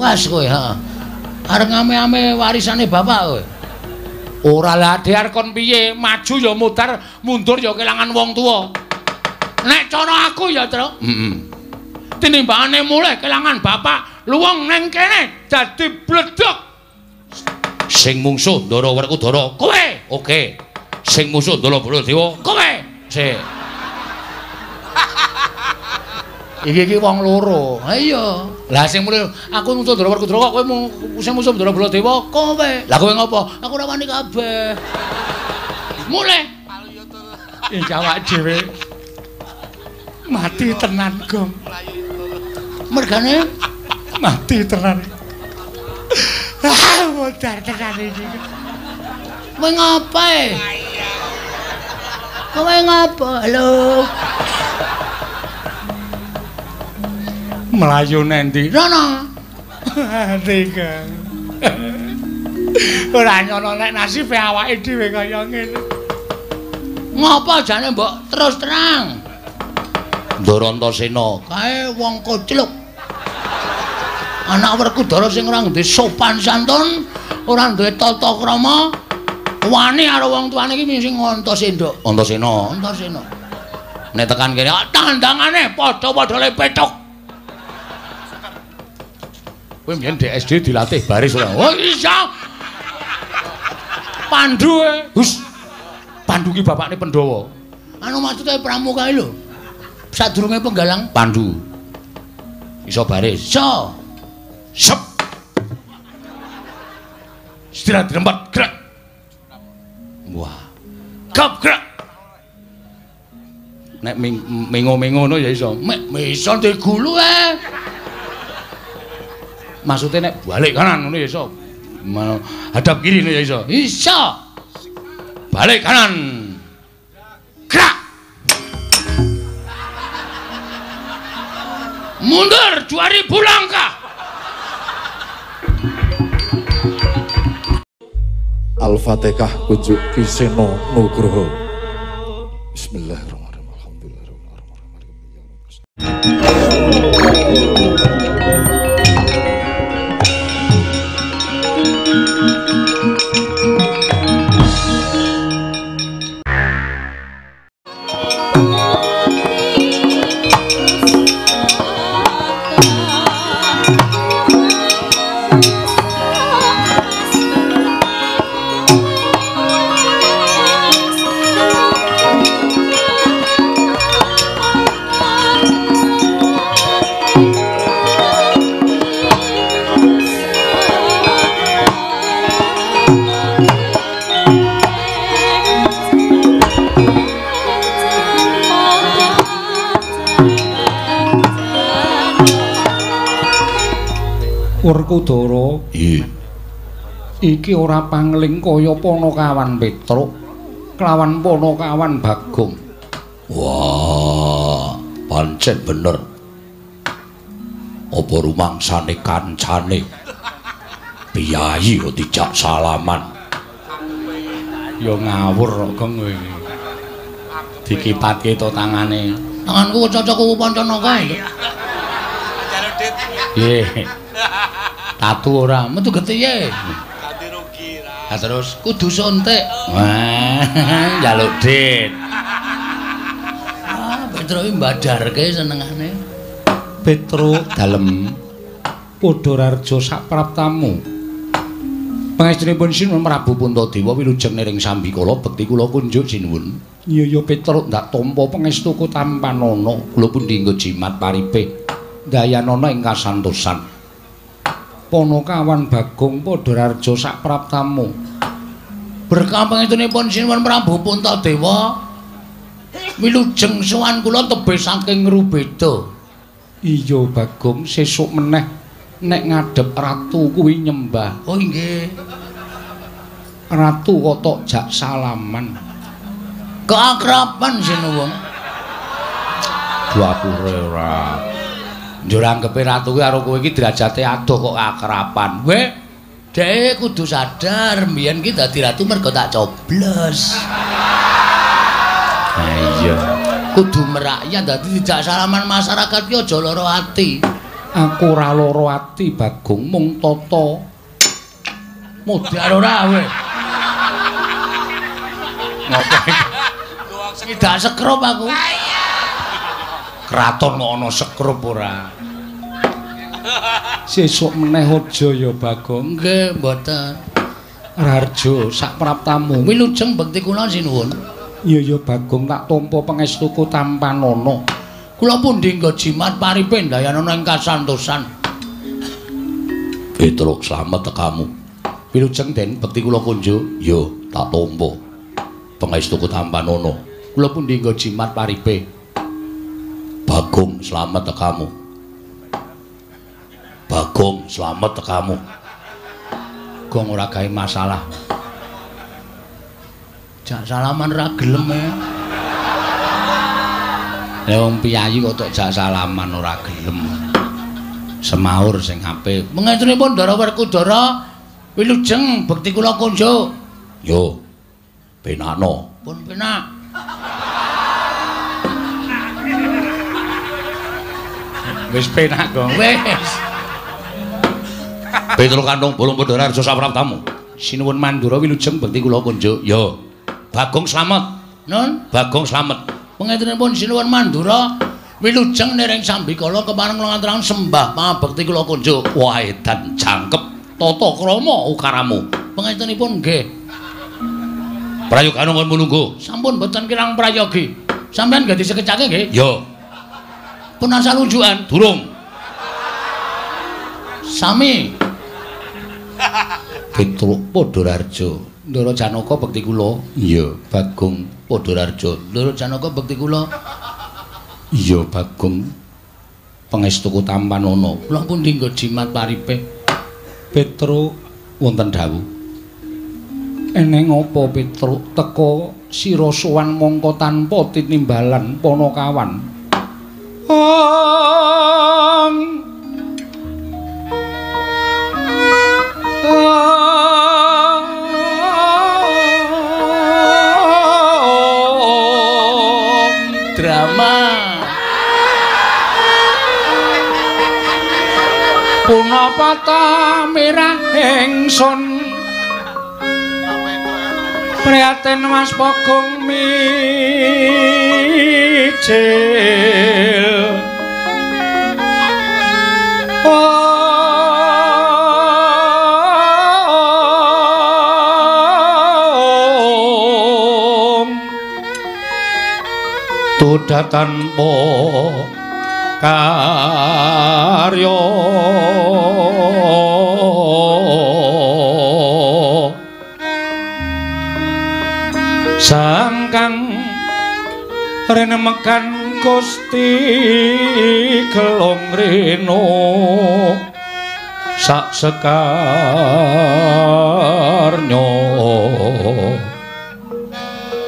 Was kowe, heeh. Arep ngame-ame warisane bapak kowe. Ora lah dhek kon piye, maju ya mudar, mundur ya kelangan wong tuwa. Nek cara aku ya, Truk. Heeh. Tinimbangane mulih kelangan bapak, luwung neng kene dadi bledhog. Sing mungsuh Ndara Werkudara, kowe. Oke. Sing musuh Ndara Baladewa, kowe. Sik. Iki iki wong loro. Ha iya. Lah sing muni aku musuh Ndara Werkudara kok kowe sing musuh Ndara Baladewa, kowe. Lah kowe ngopo? Aku ora wani kabeh. Mulih. Iki awak dhewe mati tenan, Gong. Mergane mati tenan. Ah, modar tenan iki. Kowe ngapa? Kowe ngapa? Halo. Melayu nendi? Rono. Ati, Kang. Ora nyono nek nasibe awake dhewe kaya ngene. Ngapa jane mbok terus terang? Ndara Antasena, kae wong kocluk. Anak Werkudara sing ora duwe sopan santun, ora duwe tata krama, wani karo wong tuane iki sing Antasena. Antasena, Antasena. Nek tekan kene tandangane padha-padha le pethuk. Kowe mbiyen di SD dilatih baris ora? Oh iya. Pandu e. Hus. Pandu ki bapakne Pandhawa. Anu maksude pramuka iki lho. Sadurunge penggalang Pandu. Iso baris. Iso. Sep. Istirahat dirempat gerak. Wah. Gap gerak. Nek mengo-mengo ngono ya iso. Mek iso digulu e. Maksudnya nek balik kanan ngono ya iso. Hadap kiri ngono ya iso. Iso. Balik kanan. Gerak. Mundur 2000 langkah. Al-Fatihah kunjuk Ki Seno Nugroho. Bismillahirrahmanirrahim. Alhamdulillahirabbil alamin. Werkudara, iya. Iki ora pangling kaya Panakawan Petruk kelawan Panakawan Bagong. Wah, pancen bener. Apa rumangsane kancane piyayi kok dijak salaman. Ya ngawur kok Gong kowe iki. Dikipatke to tangane. Tanganku cocok kuwu Pancanaka. Nggih. Tatu ora metu getihe. Ganti rugi ra. Lah terus kudu suntik. Wah, njaluk dit. Ah, Petruk iki mbadarke senengane. Petruk dalem Padha Raja sapraptamu. Pangestunipun Sinuwun Prabu Puntadewa wilujeng niring sambikala bekti kula kunjuk sinuwun. Iya ya Petruk ndak tampa pangestuku tampanana. Kula pundi nggo jimat paripih dayanana ing kasantosan. Panakawan Bagong Padha Raja sapraptamu. Berkah pangestunipun Sinuwun Prabu Puntadewa wilujeng sowan kula tebih saking Ngrubeda. Iya Bagong, sesuk meneh nek ngadhep ratu kuwi nyembah. Oh inggih. Ratu kok tok jak salaman. Keakraban sinuwun. Dapure ora. Njur anggepe ratu kuwi karo kowe iki derajate adoh kok akraban. Weh, dhek kudu sadar mbiyen ki dadi ratu mergo tak coblos. Ha iya. Kudu merakyat dadi dijak salaman masyarakat ki aja lara ati. Aku ora lara ati Bagong, mung tata modar ora kowe. Ngopo iki? Ngidak sekrup aku. Kraton kok ana sekrup ora? Sesuk meneh aja ya Bagong. Nggih, mboten. Raharjo sak praptamu. Wilujeng bekti kula sinuwun. Iya ya Bagong, tak tampa pangestuku tampanana. Kula pundi nggo jimat paripe ndayanana ing kasantosan. Petruk slamet tekamu. Wilujeng Den bekti kula kunjuk. Yo, tak tampa pangestuku tampanana. Kula pundi nggo jimat paripe. Bagong slamet tekamu. Bagong slamet tekamu. Gong ora gawe masalah. Jak salaman ra gelem e. Lah wong piyayi kok tok jak salaman ora gelem. Semaur sing apik. Mengestunipun Ndara Werkudara, wilujeng bekti kula kunjuk. Yo. Penakno. Pun penak. Wis penak, Gong. Wis. Petruk Kantong Bolong Pandhara Arjo sapraptamu. Sinuwun Mandura wilujeng bekti kula kunjuk. Yo. Bagong slamet. Nun, Bagong slamet. Pangetunipun Sinuwun Mandura wilujeng nering sambikala kepareng kula ngaturaken sembah pangabekti kula kunjuk. Wah, edan jangkep tata krama ukaramu. Pangetunipun nggih. Prayogane kon mulungguh. Sampun boten kirang prayogi. Sampeyan nggih disekecake nggih? Yo. Pun asal unjukan. Durung. Sami. Petruk Pandharaharja. Ndara Janaka bekti kula. Iya, Bagong Pandharaharja. Ndara Janaka bekti kula. Iya, Bagong. Pangestuku tampanana. Kula pundi nggo jimat paripe. Petruk wonten dawuh. Eneng apa Petruk teka sira sowan mongko tanpa tinimbalan panakawan. Om. Drama. Punapa ta mirah ingsun prihatin Mas Bagong mijil. Om Tuda tanpa karya sangkang renemekan Gusti Gelong Reno sak sekarnya.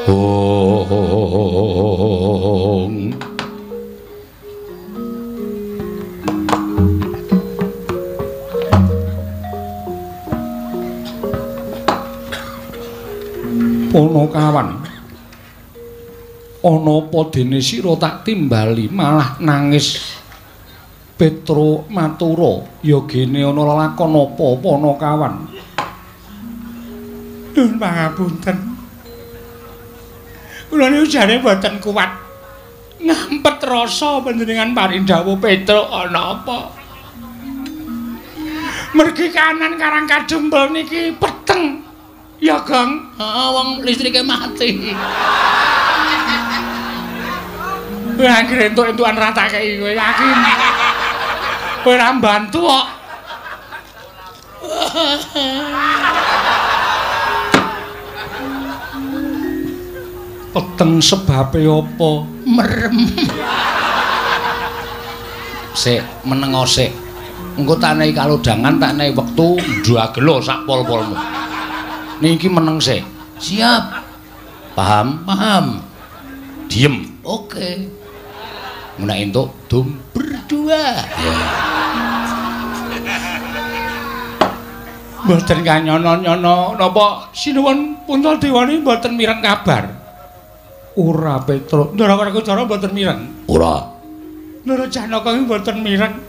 Ong. Ponokawan, ana apa dene sira tak timbali malah nangis. Petruk matura, ya gene ana lelakon apa Ponokawan? Nuwun pangapunten. Kula niku jane mboten kuat ngampet rasa panjenengan paring dawuh Petruk ana apa. Mergi kanan Karang Kadempel niki peteng. Ya, Gong. Heeh, wong listrike mati. Kowe anggere entuk-entukan ra tak kei kowe yakin. Kowe ora mbantu kok. Peteng sebabe apa? Merem. Sik, menengo sik. Engko tak nehi kalodhangan, tak nehi wektu ndagelo sak pol-polmu. Niki meneng sik. Siap. Paham? Paham. Diem. Oke. Nek entuk dum berdua. Ya. Mboten kanyono-nyono napa sinuwun Puntadewa mboten mireng kabar. Ora Petruk. Ndara Werkudara mboten mireng. Ora. Ndara Janaka iki mboten mireng.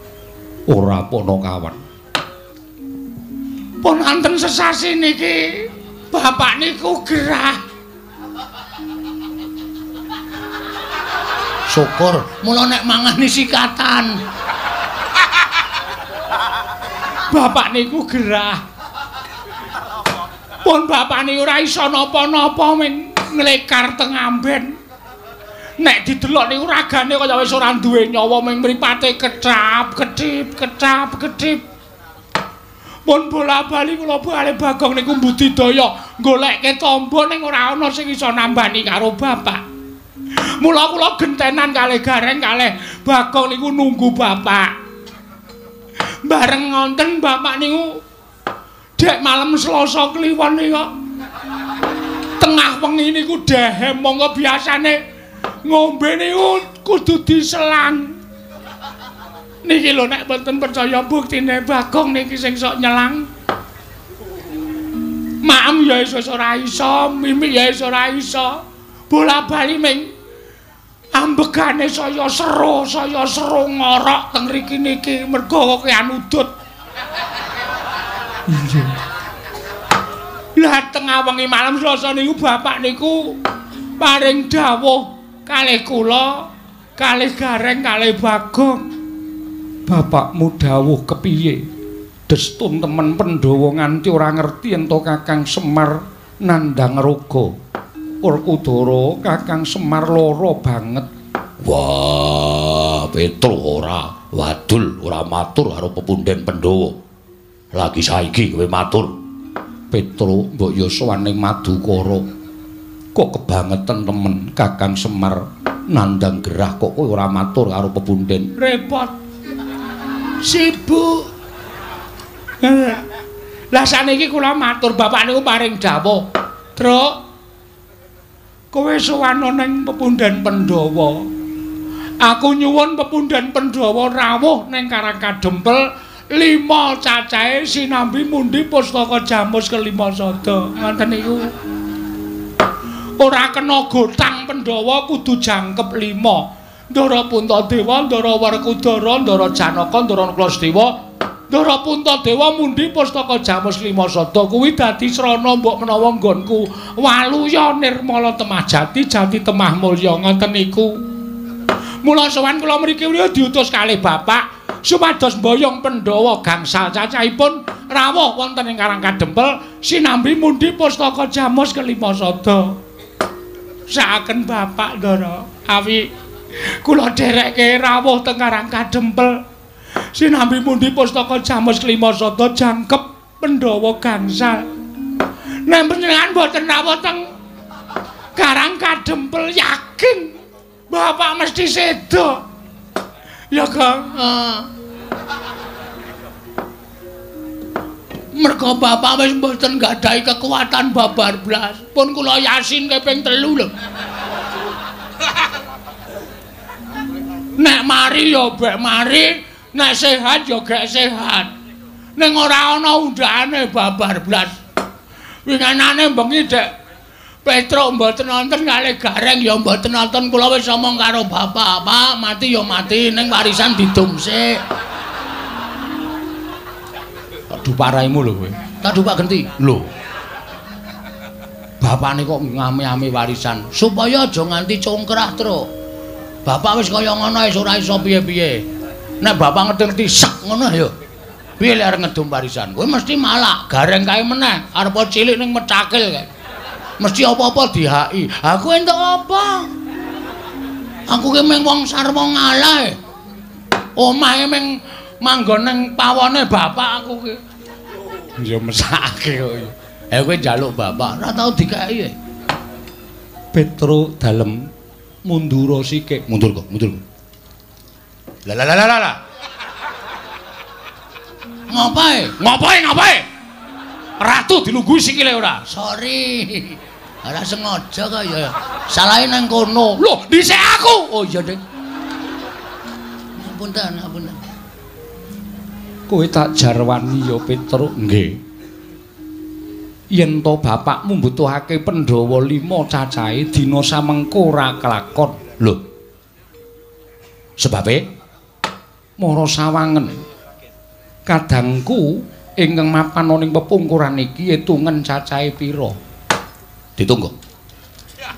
Ora Panakawan. Pun wonten sesasi niki bapak niku gerah. Syukur mula nek mangan sikatan. Bapak niku gerah. Pun bapak niku ora iso napa-napa ming nglekar teng amben. Nek didelok niku ragane kaya wis ora duwe nyawa ming mripate kecap kedip kecap kedip. Pun bola-bali kula bali Bagong niku mbudidaya golekke tamba ning ora ana sing iso nambani karo bapak. Mula kula gentenan kalih Gareng kalih Bagong niku nunggu bapak. Bareng ngonten bapak niku dek malam Selasa Kliwon niku tengah wengi niku dehem monggo biasane ngombe niku kudu diselang. Niki lho nek mboten percaya buktine Bagong niki sing sok nyelang. Maem ya iso ora iso, mimik ya iso ora iso. Bola-bali ming ambegane saya seru ngorok teng mriki niki mergo kakean udut. Iya. Lah tengah wengi malam Selasa niku bapak niku paring dawuh kalih kula, kalih Gareng, kalih Bagong. Bapakmu dawuh kepiye? Destun temen Pandhawa nganti ora ngerti ento Kakang Semar nandhang raga. Werkudara Kakang Semar lara banget. Wah, Petruk ora wadul, ora matur karo pepunden Pandhawa. Lagi saiki kowe matur. Petruk mbok ya sowan ning Madukara. Kok kebangetan temen Kakang Semar nandhang gerah kok kowe ora matur karo pepunden. Repot. Sibuk. Lah saniki kula matur bapak niku paring dawuh. Truk, kowe sowan ning pepunden Pandhawa. Aku nyuwun pepunden Pandhawa rawuh ning Karang Kadempel 5 cacahe sinambi mundi pustaka jamus kelima sada. Ngoten niku. Ora kena gotang Pandhawa kudu jangkep 5. Ndara Puntadewa, Ndara Werkudara, Ndara Janaka, Ndara Nakula-Sadewa, Ndara Puntadewa mundi pustaka jamus lima sada kuwi dadi srana mbok menawa nggonku waluya nirmala temah jati jati temah mulya ngoten niku. Mula sowan kula mriki diutus kalih bapak supados mboyong Pandhawa gangsal cacahipun rawuh wonten ing Karang Kadempel sinambi mundi pustaka jamus kelima sada. Saaken bapak Ndara awi kula dherekke rawuh teng Karang Kadempel sinambi mundi pustaka jamus kelima sada jangkep Pandhawa gangsal. Nek panjenengan mboten rawuh teng Karang Kadempel yakin bapak mesti sedo. Ya Kang. Mergo bapak wis mboten nggadahi kekuatan babar blas. Pun kula yasin kaping 3 lho. Nek mari ya bek mari, nek sehat ya gek sehat. Ning ora ana undhane babar blas. Winginane bengi Dek Petruk mboten nonton kalih Gareng ya mboten nonton, kula wis omong karo bapak, Pak, mati ya mati ning warisan didum sik. Aduh paraimu lho kowe. Tak dupak genti. Lho. Bapakne kok ngame-ame warisan supaya aja nganti congkrah, Truk. Bapak wis kaya ngono wis ora iso piye-piye. Nek bapak ngerti-ngerti sek ngono ya. Piye lek arep ngedum warisan? Kowe mesti malak, Gareng kae meneh, arep cilik ning mecakil kae. Mesti apa-apa dihaki. Aku entuk apa? Aku ki mung wong sarwa ngalah. Omahe mung manggon ning pawone bapak aku ki. Ya mesakake kok. Eh kowe njaluk bapak, ora tau dikeki. Petruk dalem mundura sikik. Mundur kok, mundur kok. Lah lah lah lah. Ngapae? Ngapae, ngapae? Ratu dilungguhi sikile ora? Sorry. Ora sengaja kok ya. Salahe nang kono. Loh, dhisik aku. Oh iya, Dik. Ngapunten, ngapunten. Kowe tak jarwani ya Petruk. Nggih. Yen to bapakmu mbutuhake Pandhawa 5 cacahe dina samengko ora kelakon. Lho. Sebabe mara sawangen. Kadangku ingkang mapan ana ing pepungkuran iki etungen cacahe pira? Ditunggu. 1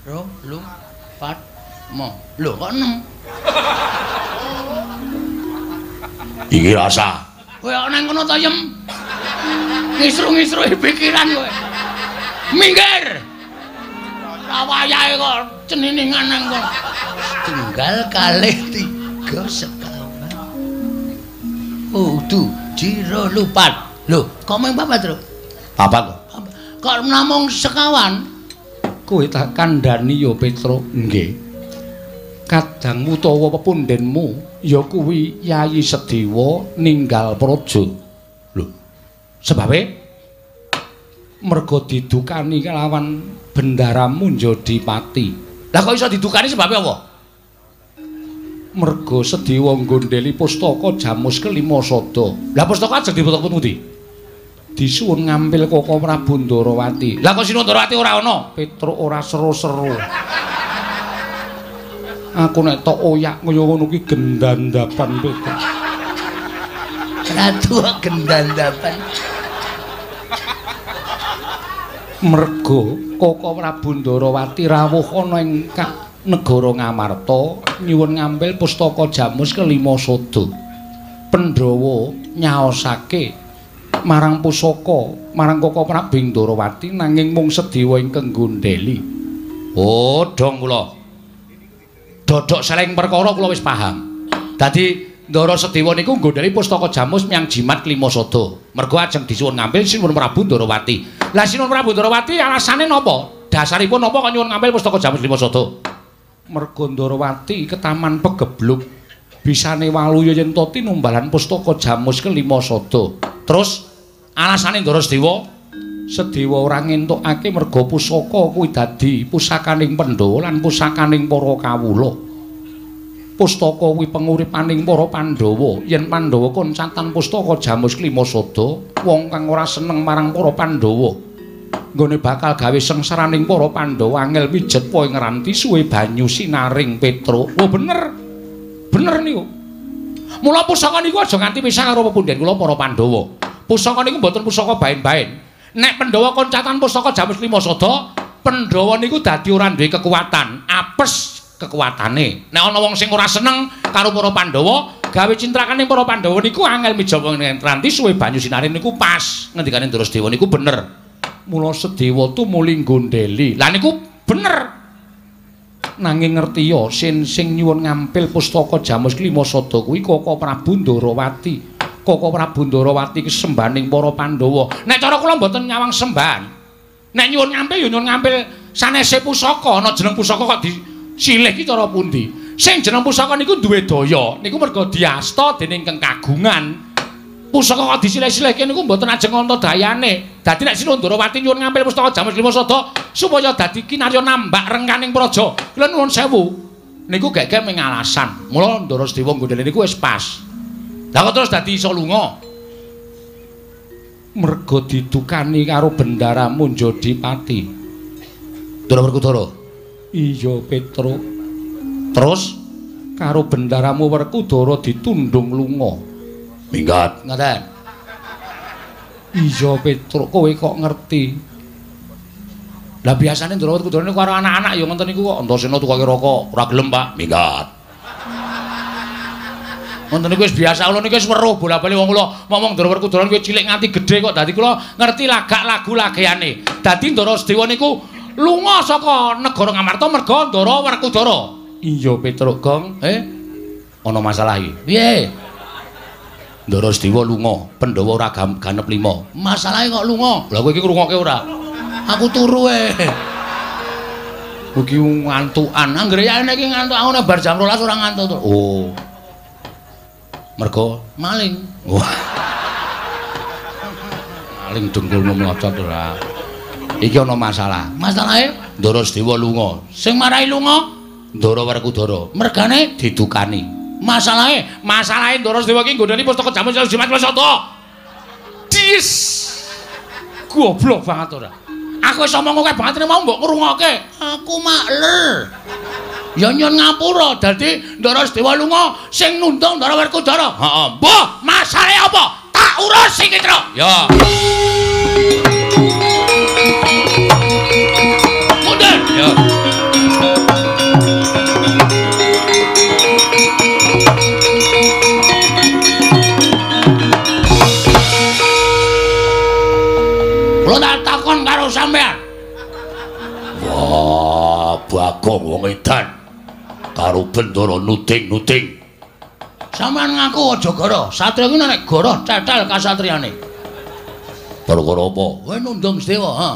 2 3 4 5. Lho kok 6? Iki rasa. Kowe kok nang kono to, Yem? Ngisru-ngisruhi pikiran kowe. Minggir. Ra wayahe kok ceniningan nang kono. Tunggal kalih 3 sekawan. Oh, du, jiro lupat. Lho, kok mung papat, Tru? Papat kok. Kok namung sekawan? Kowe tak kandhani ya, Petruk. Nggih. Kadang utawa pepundhenmu ya kuwi Yayi Sedewa ninggal praja. Lho, sebabe? Merga didukani kelawan Bendara Munjadipati. Lah kok iso didukani sebabe apa? Merga Sedewa nggondheli pustaka Jamus kelima sada. Lah pustaka ajeng dibotok pundi? Disuwun ngampil Koko Prabu Ndarawati. Lah kok Sinuwun Ndarawati ora ana? Petruk ora seru-seru. Aku nek tok oyak kaya ngono ki gendandapan Petruk. Ratu gendandapan. Merga Koko Prabu Ndarawati rawuh ana ing negara Ngamarta nyuwun ngambil pustaka Jamus kelima sada. Pandhawa nyaosake marang pusaka marang Koko Prabu Ndarawati nanging mung Sedewa ingkang nggondheli. Oh, dong kula. Dodok seleng perkara kula wis paham. Dadi Ndara Sedewa niku nggondheli pustaka Jamus miyang jimat kelima sada. Merga ajeng disuwun ngambil Sinuwun Prabu Ndarawati. Lah Sinuwun Prabu Ndarawati alasane napa? Dasaripun napa kok nyuwun ngambil pustaka Jamus kelima sada? Merga Ndarawati ketaman pegebluk bisane waluya yen to tinumbalan pustaka Jamus kelima sada. Terus alasane Ndara Sedewa? Sedewa ora ngentukake merga pusaka kuwi dadi pusakaning Pandhawa lan pusakaning para kawula. Pustaka kuwi penguripaning para Pandhawa. Yen Pandhawa koncatan pustaka Jamus kelima sada, wong kang ora seneng marang para Pandhawa nggone bakal gawe sengsaraning para Pandhawa angel mijet po ing ranti suwe banyu sinaring Petruk. Oh bener. Bener niku. Mula pusaka niku aja nganti pisah karo pepunden kula para Pandhawa. Pusaka niku mboten pusaka baen-baen. Nek Pandhawa koncatan pusaka Jamus lima sada, Pandhawa niku dadi ora duwe kekuatan, apes kekuatane. Nek ana wong sing ora seneng karo para Pandhawa, gawe cintrakane para Pandhawa niku angel mijawa ing ranti suwe banyu sinaring niku pas. Ngendikane Ndara Sedewa niku bener. Mula Sedewa tumuli nggondheli. Lah niku bener. Nanging ngerti ya sin sing nyuwun ngampil pustaka Jamus kelima sada kuwi Koko Prabu Ndarawati. Koko Prabu Ndarawati ki sembahaning para Pandhawa. Nek cara kula mboten nyawang sembahan. Nek nyuwun ngampil ya nyuwun ngampil sanese pusaka. Ana jeneng pusaka kok disilih ki cara pundi? Sing jeneng pusaka niku duwe daya, niku merga diasta dening kang kagungan. Pusaka kok disilih-silihke niku mboten ajeng ana dayane. Dadi nek Sinuwun Ndarawati nyuwun ngampil pustaka Jamus lima sada supaya dadi kinarya nambak rengkaning praja. Kula nuwun sewu. Niku gek-gek mung alasan. Mula Ndara Sedewa nggondheli niku wis pas. Lah kok terus dadi iso lunga? Merga didukani karo Bendara Munjadipati. Ndara Werkudara. Iya, Petruk. Terus karo Bendaramu Werkudara ditundung lunga. Minggat. Ngaten. Iya, Petruk, kowe kok ngerti? Lah biasane Ndara Werkudara niku karo anak-anak ya ngoten niku kok. Antasena tukoke rokok, ora gelem, Pak. Minggat. Ngoten niku wis biasa kula niku wis weruh bola-bali wong kula ngomong Ndara Werkudara niku cilik nganti gedhe kok dadi kula ngerti lagak lagu lageane. Dadi Ndara Sedewa niku lunga saka negara Ngamarta merga Ndara Werkudara. Iya, Petruk Gong. Ana masalah iki. Piye? Ndara Sedewa lunga, Pandhawa ora ganep 5. Masalahe kok lunga? Lah kowe iki ngrungokke ora? Aku turu e. Kowe iki ngantukan. Anggere yane iki ngantuk aku nek bar jam 12 ora ngantuk to. Oh. Mergo maling. Wah. Maling dengkulmu mlocot ora. Iki ana masalah. Masalahe Ndara Sedewa lunga. Sing marai lunga Ndara Werkudara. Mergane didukani. Masalahe, masalahe Ndara Sedewa iki nggondheli pustaka Jamus Jimat Sada. Dis. Goblok banget ora. Aku wis omong akeh banget mau mbok ngrungokke. Aku makler. Ya nyun ngapura dadi Ndara Sedewa lunga sing nundung Ndara Werkudara. Heeh. Mbah, masalahe apa? Tak urus iki, Truk. Ya. Mundur. Ya. Kula tak takon karo sampean. Wah, Bagong wong edan karo Bendara nuding-nuding. Sampeyan ngaku aja goro. Satriya kuwi nek goro tetel kasatriyane. Perkara apa? Kowe nundung Sedewa, ha?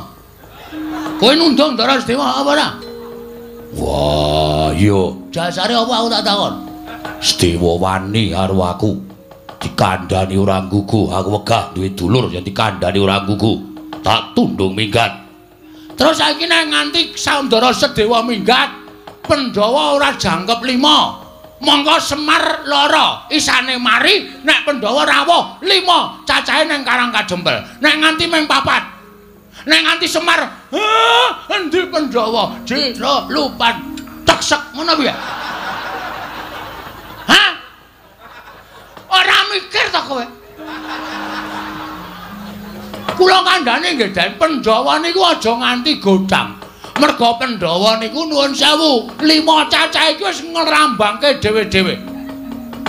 Kowe nundung Ndara Sedewa apa ora? Wah, iya. Jasare apa aku tak takon? Sedewa wani karo aku. Dikandhani ora nggugu, aku wegah duwe dulur yen dikandhani ora nggugu. Tak tundung minggat. Terus saiki nek nganti Ndara Sedewa minggat, Pandhawa ora jangkep 5. Mongko Semar lara, isane mari nek Pandhawa rawuh 5, cacahe nang Karang Kadempel. Nek nganti mung 4. Nek nganti Semar, endi Pandhawa? Jero lupan teksek ngono piye? Hah? Ora mikir ta kowe? Kula kandhane nggih Den, Pandhawa niku aja nganti godhang. Merga Pandhawa niku nuwun sewu, 5 cacah iki wis ngrambangke dhewe-dhewe.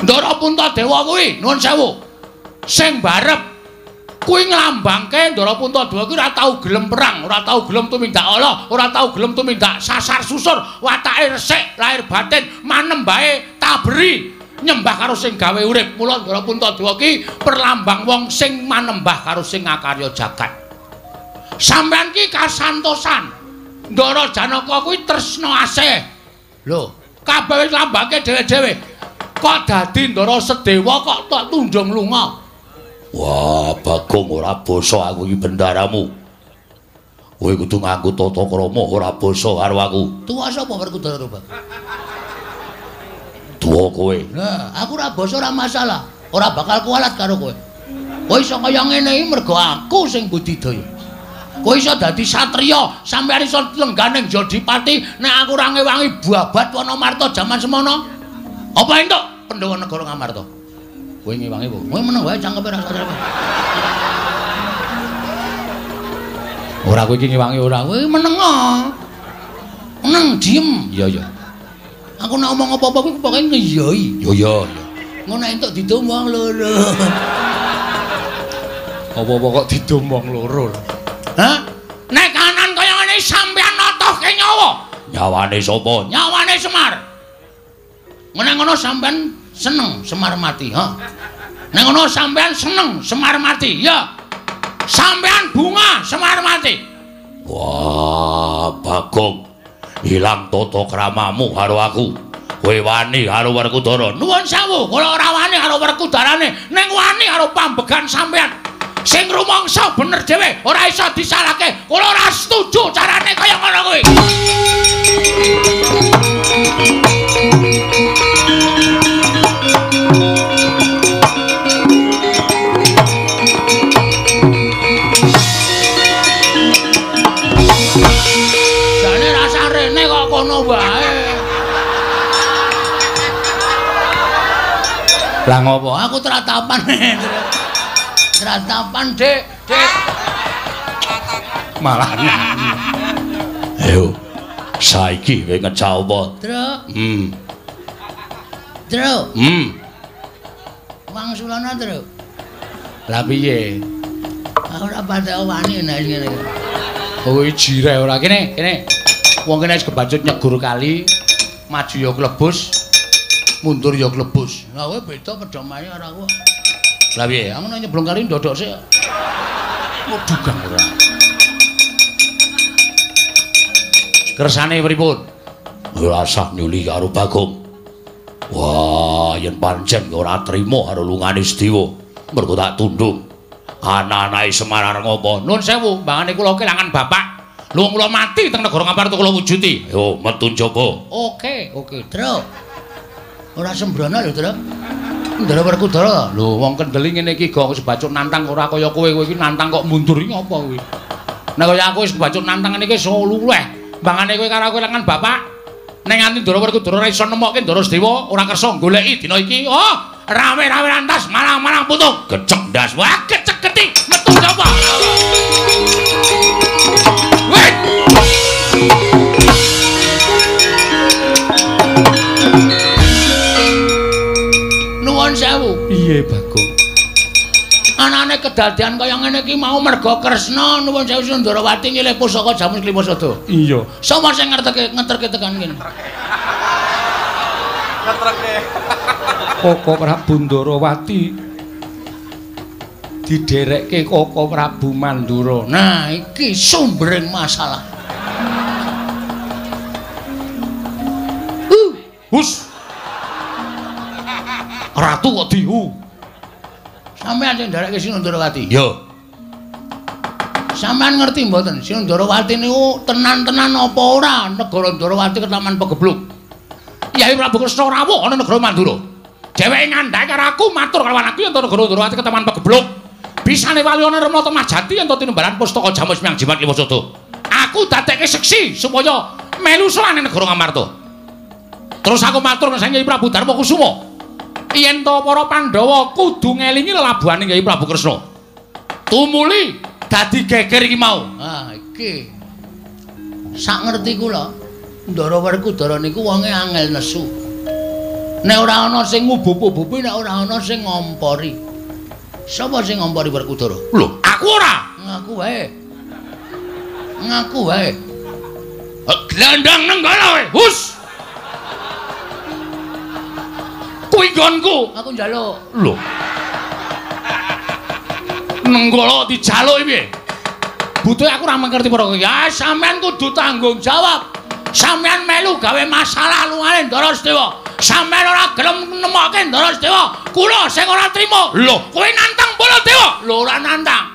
Ndara Puntadewa kuwi nuwun sewu. Sing barep kuwi nglambangke Ndara Puntadewa kuwi ora tau gelem perang, ora tau gelem tumindak ala, ora tau gelem tumindak sasar susur, watake resik, lahir batin, manembahe taberi, nyembah karo sing gawe urip. Mula Ndara Puntadewa ki perlambang wong sing manembah karo sing ngakarya jagat. Sampeyan ki kasantosan. Ndara Janaka kuwi tresna asih. Lho, kabeh wis lambangke dhewe-dhewe. Kok dadi Ndara Sedewa kok tok tundung lunga? Wah, Bagong ora basa aku iki bendaramu. Kowe kudu nganggo tata krama ora basa karo aku. Tuwa sapa Werkudara, Bang? Tuwa kowe. Lah, aku ora basa ora masalah. Ora bakal kualat karo kowe. Kowe iso kaya ngene iki mergo aku sing budidaya. Kowe iso dadi satriya, sampeyan iso lengganing Jodipati nek aku ora ngewangi babat Wanamarta jaman semono. Apa entuk Pandhawa negara Ngamarta? Kowe ngewangi apa? Kowe meneng wae cangkeme ra satriya. Ora kowe iki ngewangi ora. Kowe meneng. Meneng diem. Iya iya. Aku nek omong apa-apa kuwi pokoke ngeyoi. Iya iya iya. Ngono entuk didum wong loro. Apa-apa kok didum wong loro. Hah? Nek kanan kaya ngene sampeyan notohke nyawa. Nyawane sapa? Nyawane Semar. Nek ngono sampeyan seneng Semar mati, ha? Nek ngono sampeyan seneng Semar mati, ya. Sampeyan bunga Semar mati. Wah, Bagong. Ilang tata kramamu karo aku. Kowe wani karo Werkudara. Nuwun sewu, kula ora wani karo Werkudarane, ning wani karo pambegan sampeyan. Sing rumangsa bener dhewe, ora iso disalahke. Kula ora setuju carane kaya ngono kuwi. Jane rasa rene kok kono wae. Lah ngopo? Aku tratapan. Tratapan, Dik, Dik. Malah nyanyi. Ayo. Saiki kowe ngecau apa? Truk. Truk. Wangsulana, Truk. Lah piye? Aku ora patek wani nek ngene iki. Kowe jireh ora kene, kene. Wong kene wis kebacut nyegur kali, maju ya klebus, mundur ya klebus. Lah kowe beda pedomane karo aku. Lah piye? Aku nek nyeblong kali ndodok sik. Dugang ora. Kersane pripun? Ora usah nyuli karo Bagong. Wah, yen pancen ora trima karo lungane Sedewa, mergo tak tundung. Anak-anake Semar arep ngopo? Nuwun sewu, mbangane kula kelangan bapak. Lho kula mati teng negara Ngamarta kula wujuti. Yo metu njaba. Oke, oke, Truk. Ora sembrono lho, Truk. Ndara Werkudara. Lho wong kendeli ngene iki gong wis bacut nantang ora kaya kowe, kowe iki nantang kok mundur iki apa kowe? Nek kaya aku wis bacut nantang ngene iki wis luweh. Mbangane kowe karo aku kelangan bapak. Nek nganti Ndara Werkudara ora iso nemokke Ndara Sedewa, ora kersa goleki dina iki. Oh, rame-rame rantas marang-marang putung. Gecek ndas. Wah, gecek geti metu sapa? Weh. Nuwun sewu. Piye, Bagong? Anane kedadian kaya ngene iki mau merga Kresna nuwun sewu Sundarawati nyilih pusaka Jamus Klimasada. Iya. Sapa sing ngerteke ngeterke tekan kene? Ngeterke. Koko Prabu Ndarawati diderekke Koko Prabu Mandura. Nah, iki sumbering masalah. Hus. Ratu kok dihu. Sampeyan sing nderekke Sinundarawati? Iya. Sampeyan ngerti mboten Sinundarawati niku tenan-tenan apa ora negara Ndarawati ketaman pegebluk. Yai Prabu Kresna rawuh ana negara Mandura. Dheweke ngandhake karo aku matur karo aku yen negara Ndarawati ketaman pegebluk. Bisane wali ana Remata Majati yen tinembalan pustaka Jamus Miang Jimat Limasada. Aku dadekke seksi supaya melu sowan negara Ngamarta. Terus aku matur nang Kyai Prabu Darma Kusuma. Yen to para Pandhawa kudu ngelingi lelabuhane Kyai Prabu Kresna. Tumuli dadi geger iki mau. Ah, iki. Sak ngerti kula, Ndara Werkudara niku wonge angel nesu. Nek ora ana sing ngubup-ubupi, nek ora ana sing ngompori. Sapa sing ngompori Werkudara? Lho, aku ora. Ngaku wae. Ngaku wae. Glandang nenggala wae. Hus. Kuwi nggonku. Aku njaluk. Lho. Nenggala dijaluk piye? Butuhe aku ora ngerti perkara. Ya sampean kudu tanggung jawab. Sampean melu gawe masalah lungane Ndara Sedewa. Sampean ora gelem nemokke Ndara Sedewa. Kula sing ora trima. Lho, kowe nantang Baladewa? Lho, ora nantang.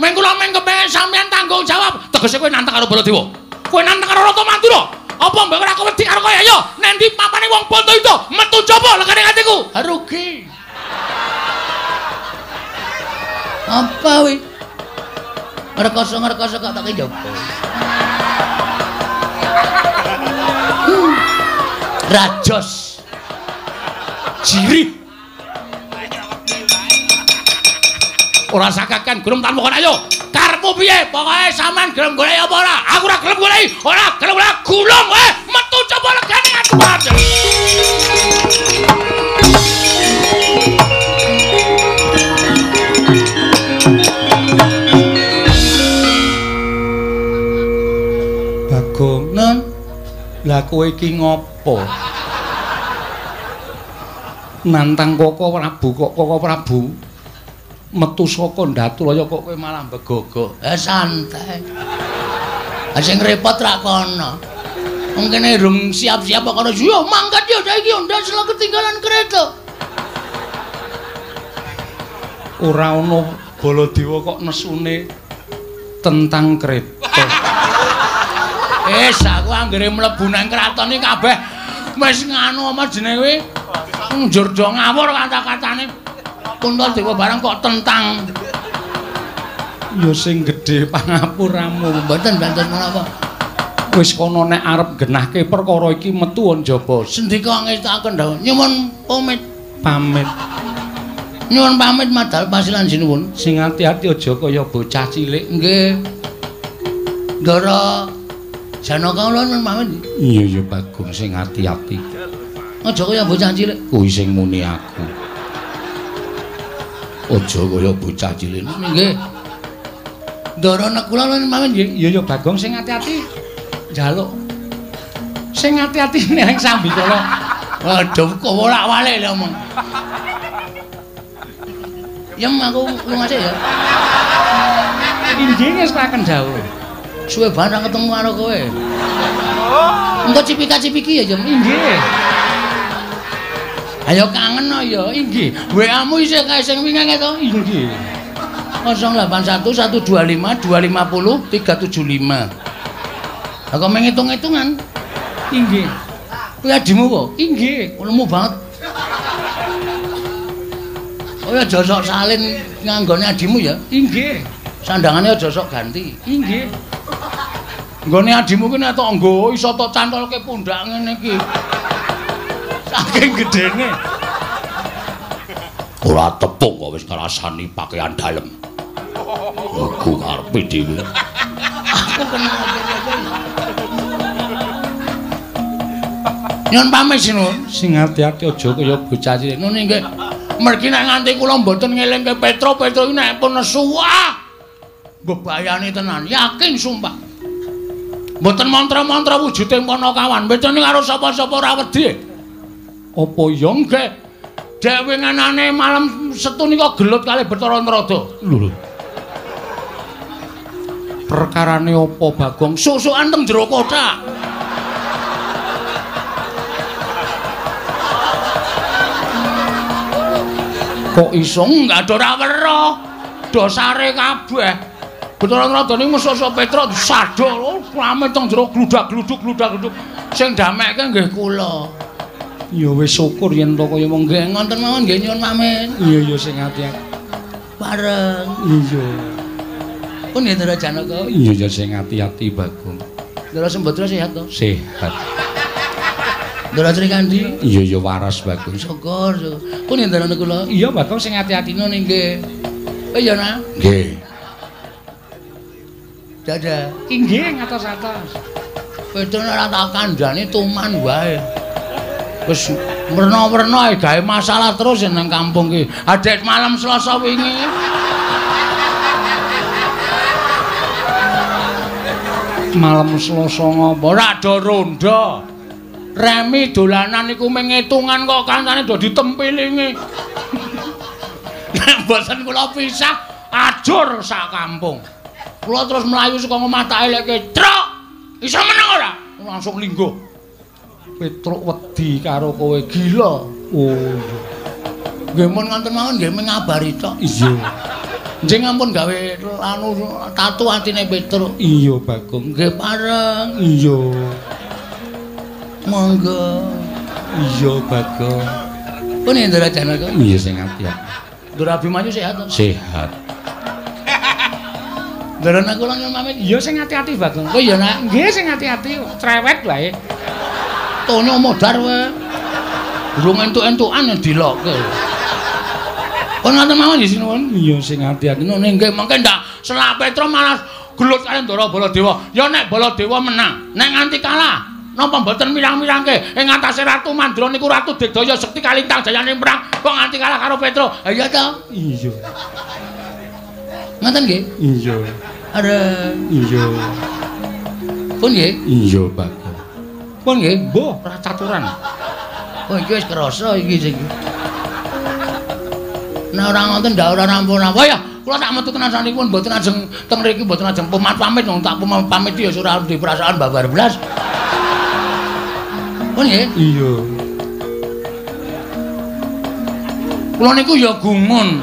Meng kula meng kepengin sampean tanggung jawab. Tegese kowe nantang karo Baladewa. Kowe nantang karo Ratu Mandura. Apa mbok ora wedi karo kowe? Ayo, nendi papane wong Bantayuda metu jaba legane atiku. Rugi. Apa wi? Ngrekoso-ngrekoso kok tak njaba. Rajos. Jirih. Ora sakakan gelem tanpa kon ayo. Karepmu piye? Pokoke sampean gelem golek apa ora? Aku ora gelem golek. Ora gelem ora gulung kowe. Metu coba legane aku aja. Bagong, Nun. Lah kowe iki ngopo? Nantang Koko Prabu kok Koko Prabu metu saka Ndatulaya kok kowe malah begogok. Santai. Sing repot rak kono. Wong kene rung siap-siap kok kono. Yo mangkat yo saiki ndas lho ketinggalan kereta. Ora ono Baladewa kok nesune tentang kereta. Wis aku anggere mlebu nang kraton iki kabeh wis nganu apa jenenge kuwi? Njur do ngawur kata-katane. Puntadewa barang kok tentang. Ya sing gedhe pangapuramu. Mboten mboten menapa. Wis kono nek arep genahke perkara iki metu njaba. Sendika ngestakaken dawuh. Nyuwun pamit. Pamit. Nyuwun pamit madal pasilan sinuwun. Sing ati-ati aja kaya bocah cilik. Nggih. Ndara Janaka kula nyuwun pamit. Iya ya Bagong sing ati-ati. Aja kaya bocah cilik. Kuwi sing muni aku. Aja kaya bocah cilik. Nggih. Ndara nek kula nyuwun pamit nggih. Iya ya Bagong sing ati-ati. Njaluk. Sing ati-ati ning sambikala. Waduh kok wolak-walik lho omong. Yem aku lunga sik ya. Inggih ngestaken dawuh. Suwe banget ketemu karo kowe. Engko cipika-cipiki ya, Jem. Inggih. Ayo kangen no ya, inggih. WA-mu isih kae sing wingi to? Inggih. 081 125 250 375. Lah kok meng ngitung-ngitungan? Inggih. Kuwi adimu kok? Inggih. Lemu banget. Oh ya aja sok salin nganggone adimu ya. Inggih. Sandangane aja sok ganti. Inggih. Nggone adimu ki nek tok nggo iso tok cantolke pundak ngene iki. Saking gedene. Ora tepung kok wis ngrasani pakaian dalem. Iku karepe dhewe. Aku kenal Nyun pamit Sinun. Sing ati-ati aja kaya bocah cilik. Nun nggih. Mergi nek nganti kula mboten ngelingke Petro, Petro iki nek pun nesu wah. Mbebayani tenan, yakin sumpah. Mboten mantra-mantra wujude Panakawan. Mboten karo sapa-sapa ora wedi. Apa ya nggih? Dhewe nganane malam Setu nika gelut kalih Bathara Narada. Lho. Perkarane apa Bagong? Susukan teng jero kothak. Kok iso enggak ada ora weruh. Dosare kabeh. Bathara Narada niku mesuk Petro disaduk rame teng jero gludak-gluduk gludak-gluduk. Sing damekke nggih kula. Ya wis syukur yen to kaya wong nggih ngoten mawon nggih nyuwun pamit. Iya ya sing ati-ati. Bareng. Iya. Pun nggih Ndara Janaka. Iya ya sing ati-ati Bagong. Ndara Sembadra sehat to? Sehat. Ndara Srikandhi? Iya ya waras Bagong. Syukur. Pun nggih Ndara kula. Iya Bagong sing ati-ati ngono nggih. Oh iya nah. Nggih. Dadah. Inggih ngatos-atos. Petro ora tak kandhani tuman wae. Wis werna-werna gawe masalah terus nang kampung ki. Adek malam Selasa wingi. Malam Selasa ngopo? Ora do rondo. Remi dolanan iku mung ngitungan kok kancane do ditempilingi. Nek mboten kula pisah ajur sak kampung. Kula terus mlayu saka omah tak elekke, "Truk, iso meneng ora?" Langsung lingguh. Petruk wedi karo kowe gila. Oh iya. Nggih mun ngoten mawon nggih mengabari tok. Iya. Njing ampun gawe anu tatu atine Petruk. Iya Bagong. Nggih pareng. Iya. Monggo. Iya Bagong. Pun Ndara Janaka. Iya sing ati-ati. Ndara Abimanyu sehat to? Sehat. Ndara kula nyuwun pamit. Iya sing ati-ati Bagong. Oh iya nak. Nggih sing ati-ati, cerewet wae. Tonyo modar wae. Durung entuk-entukan dilokke. Pun ngoten mawon nggih sinuwun. Iya sing ati-ati. Ngono nggih mengke ndak selak Petro malah gelut karo Ndara Baladewa. Ya nek Baladewa menang, nek nganti kalah napa mboten mirang-mirangke ing atase Ratu Mandra niku Ratu Digdaya Sekti Kalintang jayane perang kok nganti kalah karo Petro. Ha iya to? Iya. Ngoten nggih? Iya. Areng. Iya. Pun nggih? Iya, Bagong. Pun nggih, mbuh ora caturan. Oh iki wis kerasa iki sing. Nek ora ngoten ndak ora rampung-rampung ya. Kula tak metu tenan sanipun mboten ajeng teng mriki mboten ajeng pamit wong tak pamit ya ora duwe perasaan babar blas. Pun nggih? Iya. Kula niku ya gumun.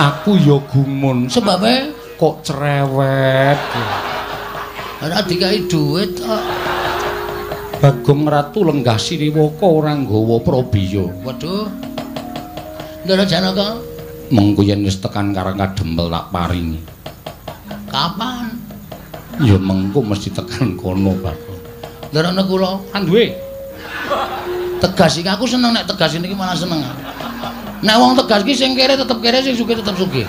Aku ya gumun. Sebabe kok cerewet. Ora dikai dhuwit kok. Bagong Ratu lenggah Sriwaka ora nggawa prabiya. Waduh. Ndara Janaka, mengko yen wis tekan Karang Kadempel tak paringi. Kapan? Ya mengko mesti tekan kono, Bagong. Ndara kula kan duwe. Tegas iki aku seneng nek tegas niki malah seneng. Nek wong tegas iki sing kere tetep kere, sing sugih tetep sugih.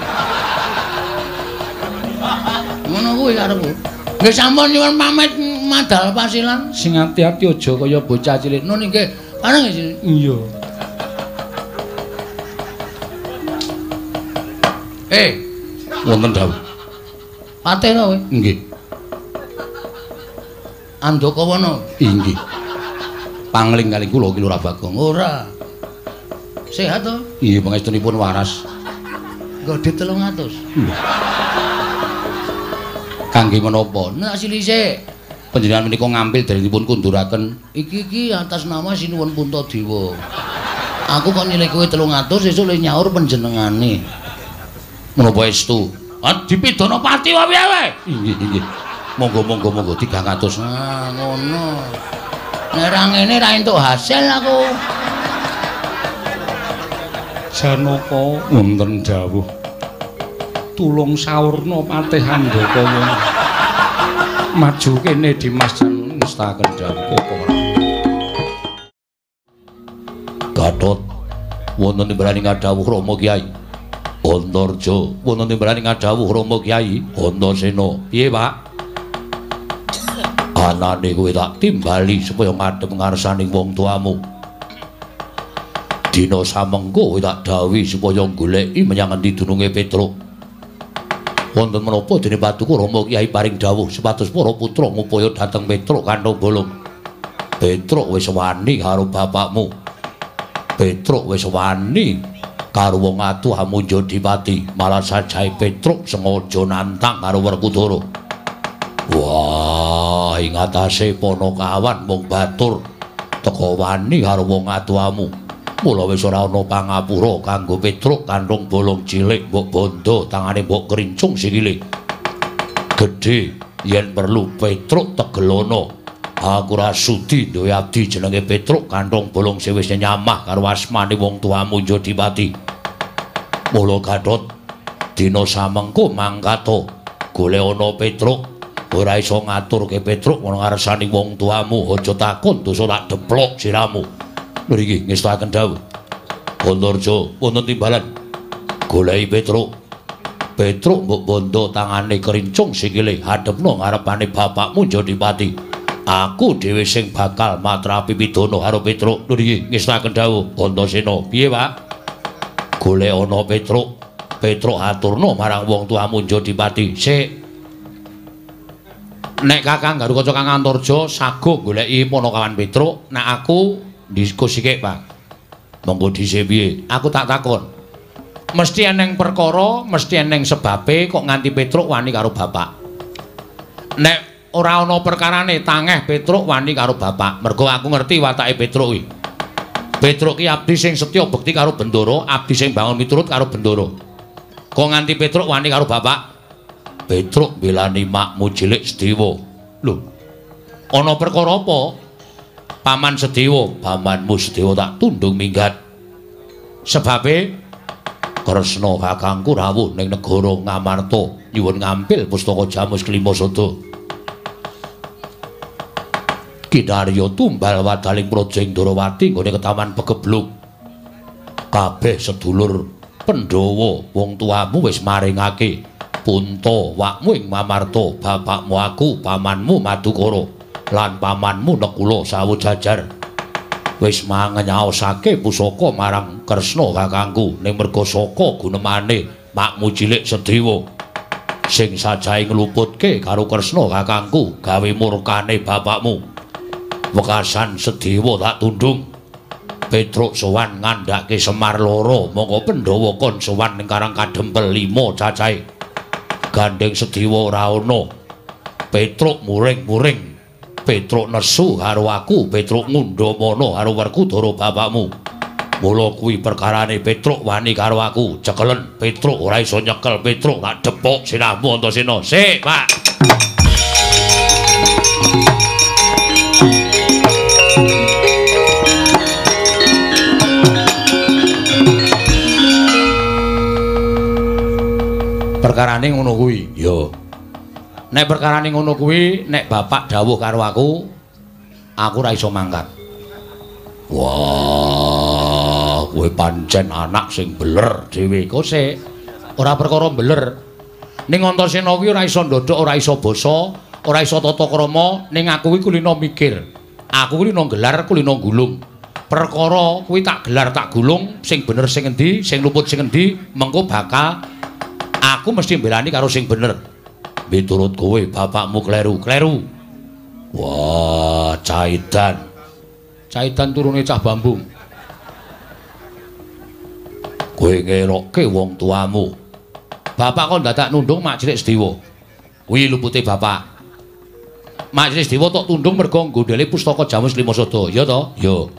Ngono kuwi karepku. Nggih sampun nyuwun pamit madal pasilan. Sing ati-ati aja kaya bocah cilik. Nun nggih. Pareng nggih. Iya. Wonten dawuh. Patih to kowe? Nggih. Andakawana? Inggih. Pangling kali kula ki Lurah Bagong. Ora. Sehat to? Iya, pangestunipun waras. Nggo dit 300. Kangge menapa? Nek silise panjenengan menika ngambil dalenipun kunduraken iki atas nama Sinuwun Puntadewa. Aku kok nyilih kowe 300 sesuk le nyaur panjenengane. Menapa estu? Ah dipidana pati wae piye wae? Inggih, inggih. Monggo monggo monggo 300. Ah ngono. Nek ra ngene ra entuk hasil aku. Janaka wonten dawuh. Tulung saurna Patih Andakawana. Maju kene Dimas jan ngestaken dawuh apa ora. Gatot wonten timbalane ngadhawuh Rama Kyai. Antarja wonten timbalane ngadhawuh Rama Kyai Antasena. Piye, Pak? Anane kowe tak timbali supaya ngadhep ngarsaning wong tuamu. Dina samengko kowe tak dhawuhi supaya goleki menyang endi dununge Petruk. Wonten menapa dene paduka Rama Kyai paring dawuh supados para putra ngupaya dhateng Petruk kanthong bolong. Petruk wis wani karo bapakmu. Petruk wis wani karo wong atuh Amunja Dipati, malah sajae Petruk sengaja nantang karo Werkudara. Wah, ing atase Panakawan mung batur teka wani karo wong atuhamu. Mula wis ora ana pangapura kanggo Petruk kanthong bolong cilik mbok bondo tangane mbok krincung sikile. Gedhe yen perlu Petruk tegelono. Aku ora sudi duwe abdi jenenge Petruk kanthong bolong sing wis nyamah karo asmane wong tuamu Jodipati. Mula Gatot dina samengko mangkata golek ana Petruk, ora iso ngaturke Petruk ana ngarsane wong tuamu, aja takon dosa tak deplok siramu. Mriki ngestakaken dawuh. Antarja wonten timbalan goleki Petruk. Petruk mbok bondo tangane krincung sikile hadepno ngarepane bapakmu Jodipati. Aku dhewe sing bakal matrapi pidana karo Petruk. Nggih, ngestakaken dawuh Antasena. Piye, Pak? Golek ana Petruk. Petruk aturna marang wong tuamu Jodipati. Sik. Nek Kakang Garukaca Kang Antarja sago goleki Panakawan Petruk, nek aku diskusi sik, Pak. Monggo dhisik piye? Aku tak takon. Mesti eneng perkara, mesti eneng sebabe kok nganti Petruk wani karo bapak. Nek ora ana perkarane tangeh Petruk wani karo bapak. Mergo aku ngerti watake Petruk kuwi. Petruk ki abdi sing setya bekti karo Bendara, abdi sing bangun miturut karo Bendara. Kok nganti Petruk wani karo bapak? Petruk mbelani makmu cilik Sedewa. Lho. Ana perkara apa? Paman Sedewa, pamanmu Sedewa tak tundung minggat. Sebabe Kresna kakangku rawuh ning negara Ngamarta nyuwun ngampil pustaka Jamus Klima Sada. Kinarya tumbal wadaling praja ing Ndorowati nggone ketaman pegebluk. Kabeh sedulur Pandhawa wong tuamu wis maringake punta wakmu ing Mamarta, bapakmu aku, pamanmu Madukara lan pamanmu Nekula sawu jajar. Wis mangenyaosake pusaka marang Kresna kakangku ning merga saka gunemane makmu cilik Sedewa sing sajahe ngluputke karo Kresna kakangku gawe murkane bapakmu. Wekasan Sedewa tak tundung. Petruk sowan ngandhake Semar loro, mongko Pandhawa kon sowan ning Karang Kadempel 5 cacahe. Gandeng Sedewa ora ana. Petruk muring-muring. Petruk nesu karo aku, Petruk ngundhamana karo Werkudara bapakmu. Mula kuwi perkarane Petruk wani karo aku. Cekelen Petruk ora iso nyekel Petruk tak depok sirahmu Antasena. Sik, Pak. Perkarane ngono kuwi. Ya. Nek perkarane ngono kuwi, nek bapak dawuh karo aku, aku ora iso mangkat. Wah, kowe pancen anak sing beler dhewe. Kok sik ora perkara beler. Ning Antasena kuwi ora iso ndodhok, ora iso basa, ora iso tata krama, ning aku kuwi kulino mikir. Aku kulino gelar, kulino gulung. Perkara kuwi tak gelar, tak gulung, sing bener sing endi, sing luput sing endi, mengko bakal aku mesti mbelani karo sing bener. Miturut kowe bapakmu kleru, kleru. Wah, caidan. Caidan turune cah bambung. Kowe ngelokke wong tuamu. Bapak kok dadak nundung mak cilik Sedewa. Kuwi lupute bapak. Mak cilik Sedewa tok tundung mergo nggondhele pustaka Jamus Lima Sada, ya to? Ya.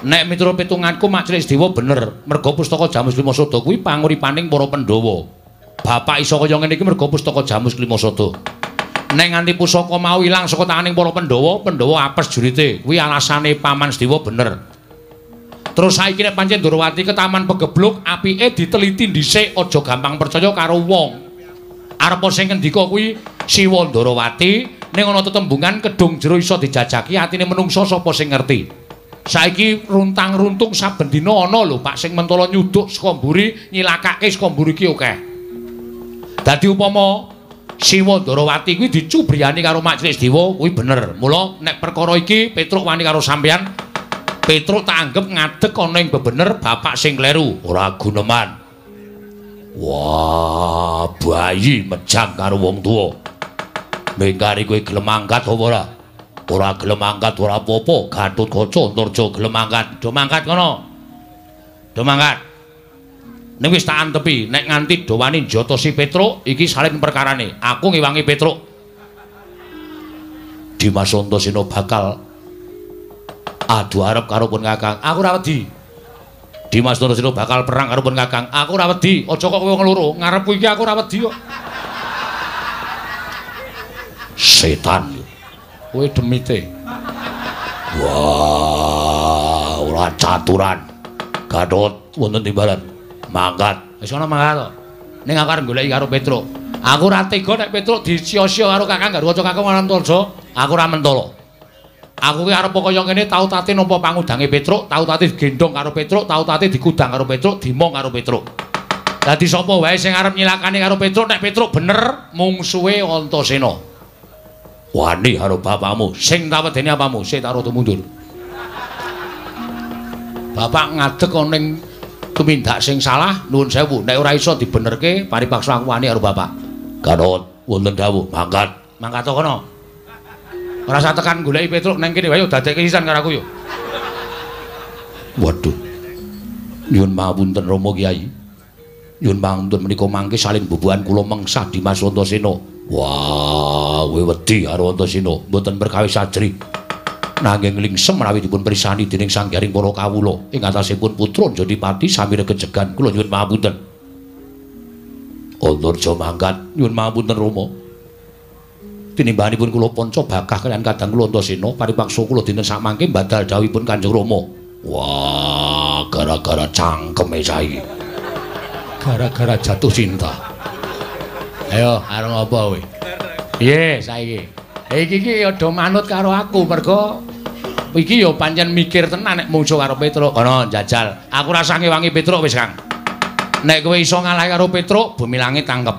Nek miturut pitunganku mak cilik Sedewa bener, mergo pustaka Jamus Lima Sada kuwi panguripaning para Pandhawa. Bapak iso kaya ngene iki mergo pustaka Jamus Klima Sada. Nek nganti pusaka mau ilang saka tanganing para Pandhawa, Pandhawa apes jurite. Kuwi alasane Paman Sedewa bener. Terus saiki nek pancen Ndorowati ketaman pegebluk, apike diteliti dhisik, aja gampang percaya karo wong. Arep sing ngendika kuwi Siwa Ndorowati Ning ana tetembungan kedung jero iso dijajaki atine menungsa sapa sing ngerti. Saiki runtang-runtung saben dina ana lho Pak sing mentala nyuduk saka mburi nyilakake saka mburi ki akeh. Dadi upama Siwa Ndarawati kuwi dicubriyani karo Mak Cilik Sedewa kuwi bener. Mula nek perkara iki Petruk wani karo sampeyan, Petruk tak anggep ngadeg ana ing bebener bapak sing kleru, ora guneman. Wah, bayi mejang karo wong tuwa. Mengkari kowe gelem angkat apa ora? Ora gelem angkat ora apa-apa, Gatotkaca Antarja gelem angkat. Do mangkat kono. Do mangkat. Ning wis tak antepi, nek nganti do wani njotosi Petruk, iki salin perkarane. Aku ngewangi Petruk. Dimas Antasena bakal adu arep karo pun Kakang. Aku ora wedi. Dimas Antasena bakal perang karo pun Kakang. Aku ora wedi. Aja kok kowe wong loro, ngarepku iki aku ora wedi kok. Setan. Kowe demite. Wah, ora caturan. Gatot wonten timbalan. Mangkat. Wis ana mangkat to. Ning aku arep goleki karo Petruk. Aku ora tega nek Petruk disia-sia karo Kakang Garwaca Kakang Antarja. Aku ora mentala. Aku ki arep kaya ngene tau tate nampa pangudange Petruk, tau tate digendhong karo Petruk, tau tate dikudang karo Petruk, dimong karo Petruk. Dadi sapa wae sing arep nyilakani karo Petruk nek Petruk bener mungsuhe Antasena. Wani karo bapakmu, sing tak wedeni apamu, sing tak rada mundur. Bapak ngadeg ana ning tumindak sing salah, nuwun sewu, nek ora iso dibenerke paripaksa aku wani karo bapak. Gatot wonten dawuh, mangkat. Mangkat to kono. Ora usah tekan goleki Petruk nang kene wae dadekke sisan karo aku yo. Waduh. Nyuwun pangapunten Rama Kyai. Nyuwun pangapunten menika mangke salin bubuhan kula mengsah Dimas Antasena. Wah, kowe wedi karo Antasena, mboten perkawis ajrih. Nanging lingsem menawi dipun pirsani dening Sang Garing para kawula ing atasipun putra Jodipati sami regejegan kula nyuwun pangapunten. Antarja mangkat, nyuwun pangapunten Rama. Tinimbahanipun kula panca bakah kaliyan kadang kula Antasena paripaksa kula dinten sakmangke badal dawuhipun Kanjeng Rama. Wah, gara-gara cangkeme saiki. Gara-gara jatuh cinta. Ayo, arep apa kowe? Piye saiki? Iki iki aja manut karo aku mergo iki ya pancen mikir tenan nek mungsuh karo Petruk. Kono njajal. Aku ora usah ngewangi Petruk wis, Kang. Nek kowe iso ngalahi karo Petruk, bumi langit tangkep.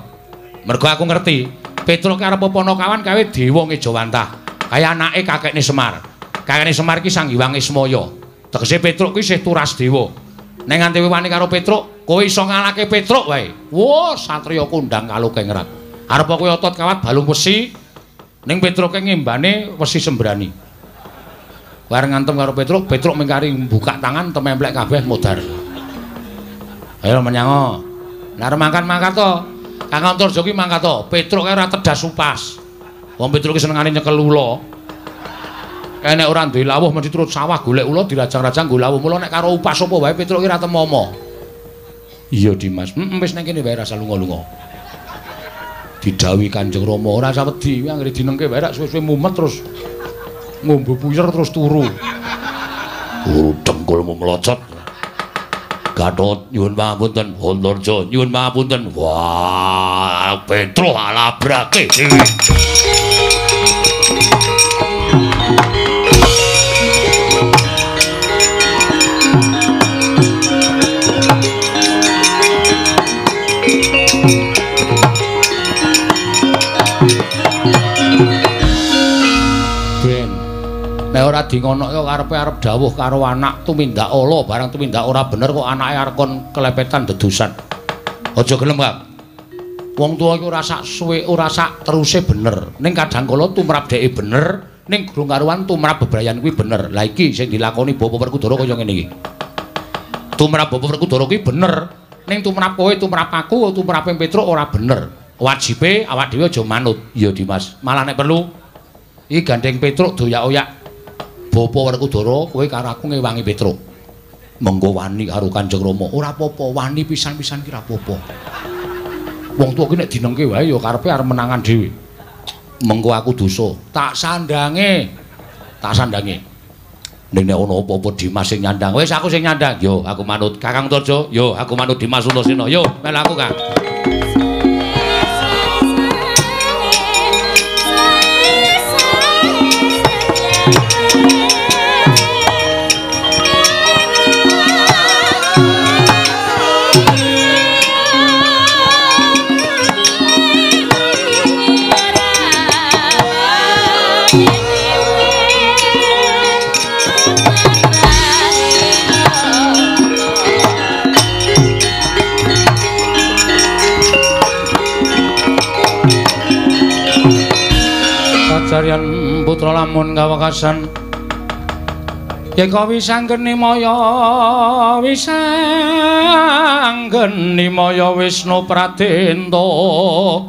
Mergo aku ngerti Petruk ki arep Panakawan kawe dewa ngejawantah. Kaya anake kakekne Semar. Kakekne Semar ki Sang Hyang Ismaya. Tegese Petruk ki isih turas dewa. Nek nganti wani karo Petruk, kowe iso ngalahke Petruk wae. Wah, satriya kondang kalukengrat. Arep kowe otot kawat balung wesi, ning Petruk ki ngembane wesi sembrani. Kowe arep ngantem karo Petruk, Petruk mengkari buka tangan tememplek kabeh modar. Ayo menyango. Nek arep mangkat-mangkat to. Kang Antarja ki mangkat to. Petruk kae ora tedas upas. Wong Petruk ki senengane nyekel ula. Kae nek ora duwe lawuh mesti turut sawah golek ula dirajang-rajang nggo lawuh. Mula nek karo upas apa wae Petruk ki ora temomo. Iya Dimas, wis nang kene wae rasa lunga-lunga. Didhawuhi Kanjeng Rama ora usah wedi, kuwi anggere dinengke wae rak suwe-suwe mumet terus ngombe puyer terus turu. Turu dengkulmu melocot. Gatot nyuwun pangapunten, Antarja nyuwun pangapunten. Wah, Petruk alabrake dhewe. Nek ora dingonoke karepe arep dawuh karo anak tumindak ala barang tumindak ora bener kok anake arep kon kelepetan dedusan. Aja gelem, Kang. Wong tuwa iki ora sak suwe, ora sak teruse bener. Ning kadang kala tumrap dheke bener, ning gurung karuan tumrap bebrayan kuwi bener. Lah iki sing dilakoni Bapak Werkudara kaya ngene iki. Tumrap Bapak Werkudara kuwi bener, ning tumrap kowe, tumrap aku, tumrape Petruk ora bener. Wajibe awak dhewe aja manut. Iya, Dimas. Malah nek perlu iki gandeng Petruk doyak-oyak Bapak Werkudara kowe karo aku ngewangi Petruk. Mengko wani karo Kanjeng Rama. Ora apa-apa, wani pisan-pisan ki ora apa-apa. Wong tuwa ki nek dinengke wae ya karepe arep menangan dhewe. Mengko aku dosa, tak sandange. Tak sandange. Ning nek ana apa-apa Dimas sing nyandang. Wis aku sing nyandang. Yo, aku manut Kakang Antarja. Yo, aku manut Dimas Antasena. Yo, melu aku, Kang. Saryan putra lamun kawekasan Yeka wisanggeni maya wisanggeni maya Wisnu Pradenta. Ong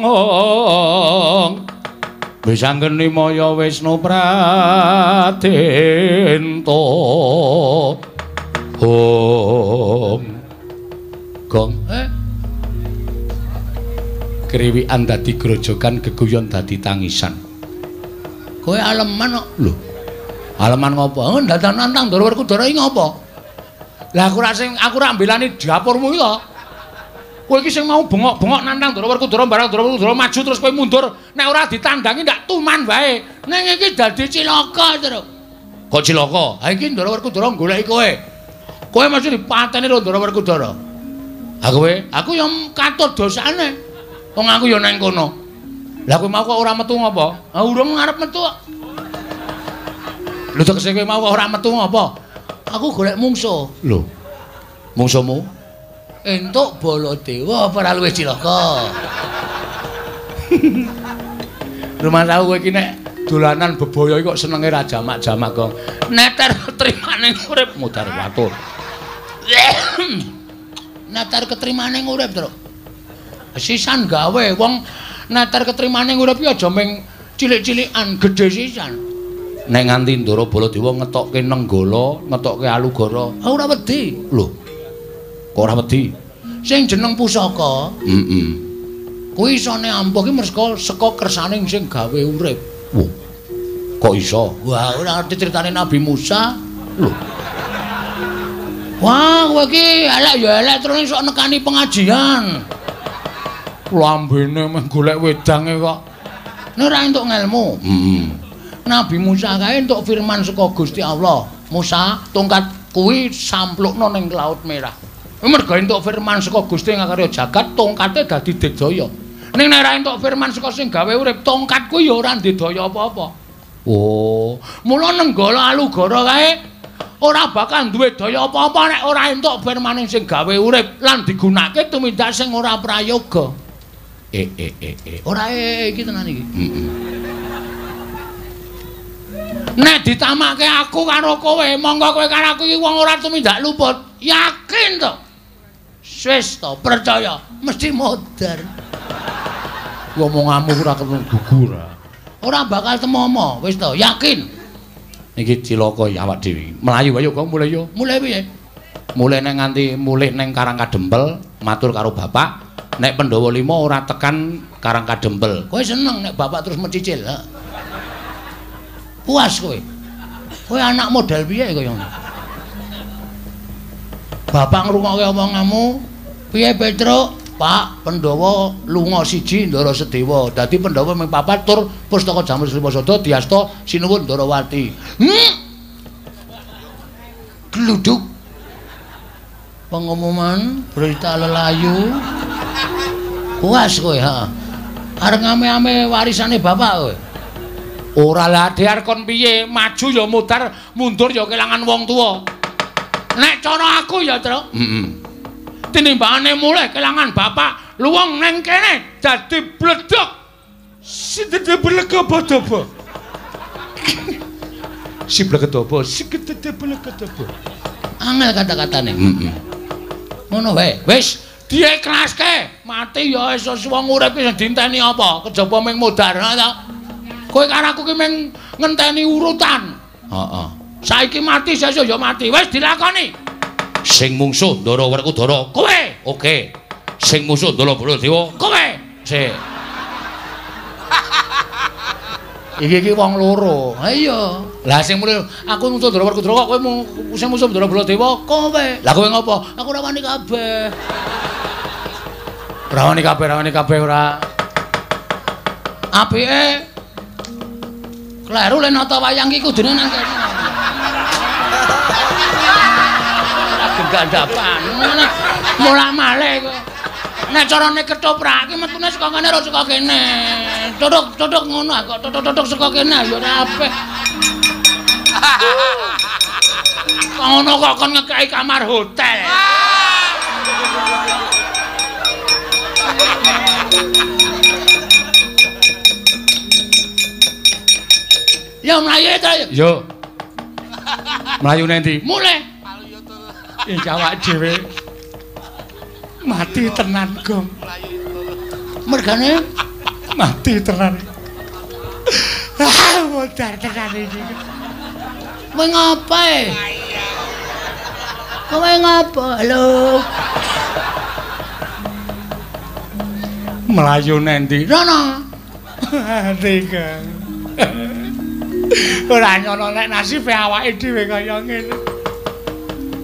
ong wisanggeni maya Wisnu Pradenta. Om gong kriwikan dadi grojogan geguyon dadi tangisan. Kowe aleman kok. Lho. Aleman ngopo? Oh, dadan nantang Ndara Werkudara iki ngopo? Lah aku ra sing aku ra mbelani dapurmu iki to. Kowe iki sing mau bengok-bengok nantang Ndara Werkudara barang Ndara Werkudara maju terus kowe mundur, nek ora ditandangi ndak tuman wae. Ning iki dadi cilaka, Truk. Kok cilaka? Ha iki Ndara Werkudara goleki kowe. Kowe mesti dipateni karo Ndara Werkudara. Ha kowe? Aku ya katut dosane. Wong aku ya nang kono. Lah kowe mau kok ora metu ngopo? Ha urung arep metu kok. Lho tegese kowe mau kok ora metu ngopo? Aku golek mungsuh. Lho. Mungsuhmu? Entuk Baladewa apa ora luwih cilaka? Rumah tau kowe iki nek dolanan bebaya iki kok senenge ra jamak-jamak kok. Neter ketrimane urip mudhar watur. Neter ketrimane urip, Truk. Sisan gawe wong neter ketrimane urip iki aja ming cilik-cilikan, gedhe sisan. Nek nganti Ndara Baladewa ngetokke Nenggala, ngetokke Alugara, ora wedi. Lho. Kok ora wedi? Sing jeneng pusaka, heeh. Kuwi isone ampuh ki merga saka kersane sing gawe urip. Wah. Kok iso? Wah, ora ngerti critane Nabi Musa. Lho. Wah, kowe iki elek ya elek terus sok nekani pengajian. Lambene meh golek wedange kok. Nek ora entuk ngelmu. Heeh. Nabi Musa kae entuk firman saka Gusti Allah. Musa, tongkat kuwi samplukno ning Laut Merah. Merga entuk firman saka Gusti ngakarya jagat, tongkate dadi digdaya. Ning nek ora entuk firman saka sing gawe urip, tongkat kuwi ya ora ndedaya apa-apa. Oh, mula Nenggala Alugara kae ora bakal duwe daya apa-apa nek ora entuk firmane sing gawe urip lan digunakake tumindak sing ora prayoga. Ora iki tenan iki. Heeh. Nek ditamake aku karo kowe, monggo kowe karo aku iki wong ora tumindak luput. Yakin to? Wis to, percaya, mesti modar. Omonganmu ora ketemu gugur. Ora bakal temomo, wis to, yakin. Niki cilaka ya awak dhewe. Mlayu ayo kok mulih yo. Mulih piye? Mulih nang nganti mulih nang Karang Kadempel, matur karo bapak. Nek Pandhawa 5 ora tekan Karang Kadempel. Kowe seneng nek bapak terus mencicil, ha? Puas kowe. Kowe anak model piye kaya ngono? Bapak ngrungokke omonganmu, piye Petruk? Pak, Pandhawa lunga siji Ndara Sedewa. Dadi Pandhawa ming papat tur pustaka Jamus Lima Sada diasta sinuwun Ndarawati. Gluduk. Pengumuman berita lelayu. Puas kowe, ha. Arep ngame-ame warisane bapak kowe. Ora lah arep kon piye, maju ya mudhar, mundur ya kelangan wong tuwa. Nek cara aku ya, Truk. Heeh. Tinimbangane mulih kelangan bapak, luwung neng kene dadi bledhog. Sidede blegedobo. Si blegedobo, sigedede blegedobo. Angel kata-katane. Heeh. Ngono wae. Wis diiklaske, mati ya wis wong urip iki dinteni apa? Kejaba ming modar ta. Kowe karo aku ki ming ngenteni urutan. Heeh. Saiki mati sesuk ya mati. Wis dilakoni. Sing mungsuh Ndara Werkudara kowe. Oke. Sing musuh Ndara Baladewa kowe. Sik. Iki iki wong loro. Ha iya. Lah sing muni aku musuh Ndara Werkudara kok kowe sing musuh Ndara Baladewa kowe. Lah kowe ngopo? Aku ora wani kabeh. Ora wani kabeh, ora wani kabeh ora. Apike kleru le nata wayang iki kudune nang kene. Ora gendhandapan. Mulak-malik kowe. Nek carane ketoprak iki metune saka kene ora saka kene. Tutuk-tutuk ngono kok tutuk-tutuk saka kene ya ora apik. Ngono kok kon ngekeki kamar hotel. Ya mlayu to. Yo. Mlayu nang ndi? Mulih. Iki awak dhewe mati tenan, Gong. Mergane mati tenan. Ah, modar tenan iki. Kowe ngapa? Kowe ngapa? Halo. Mlayu nang ndi? Rono. Mati, Gong. Ora nyono nek nasibe awake dhewe kaya ngene.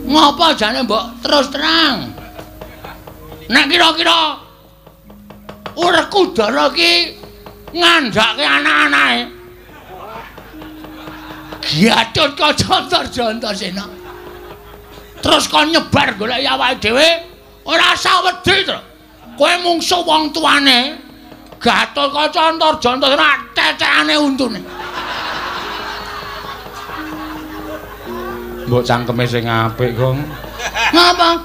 Ngapa jane mbok terus terang? Nek kira-kira Werkudara iki ngandhake anak-anake. Gatotkaca Antarja Antasena. Terus kon nyebar goleki awake dhewe ora usah wedi to. Kowe mungsuh wong tuane. Gatotkaca Antarja Antasena tetekane untune. Mbok cangkeme sing apik, Gong. Ngapa?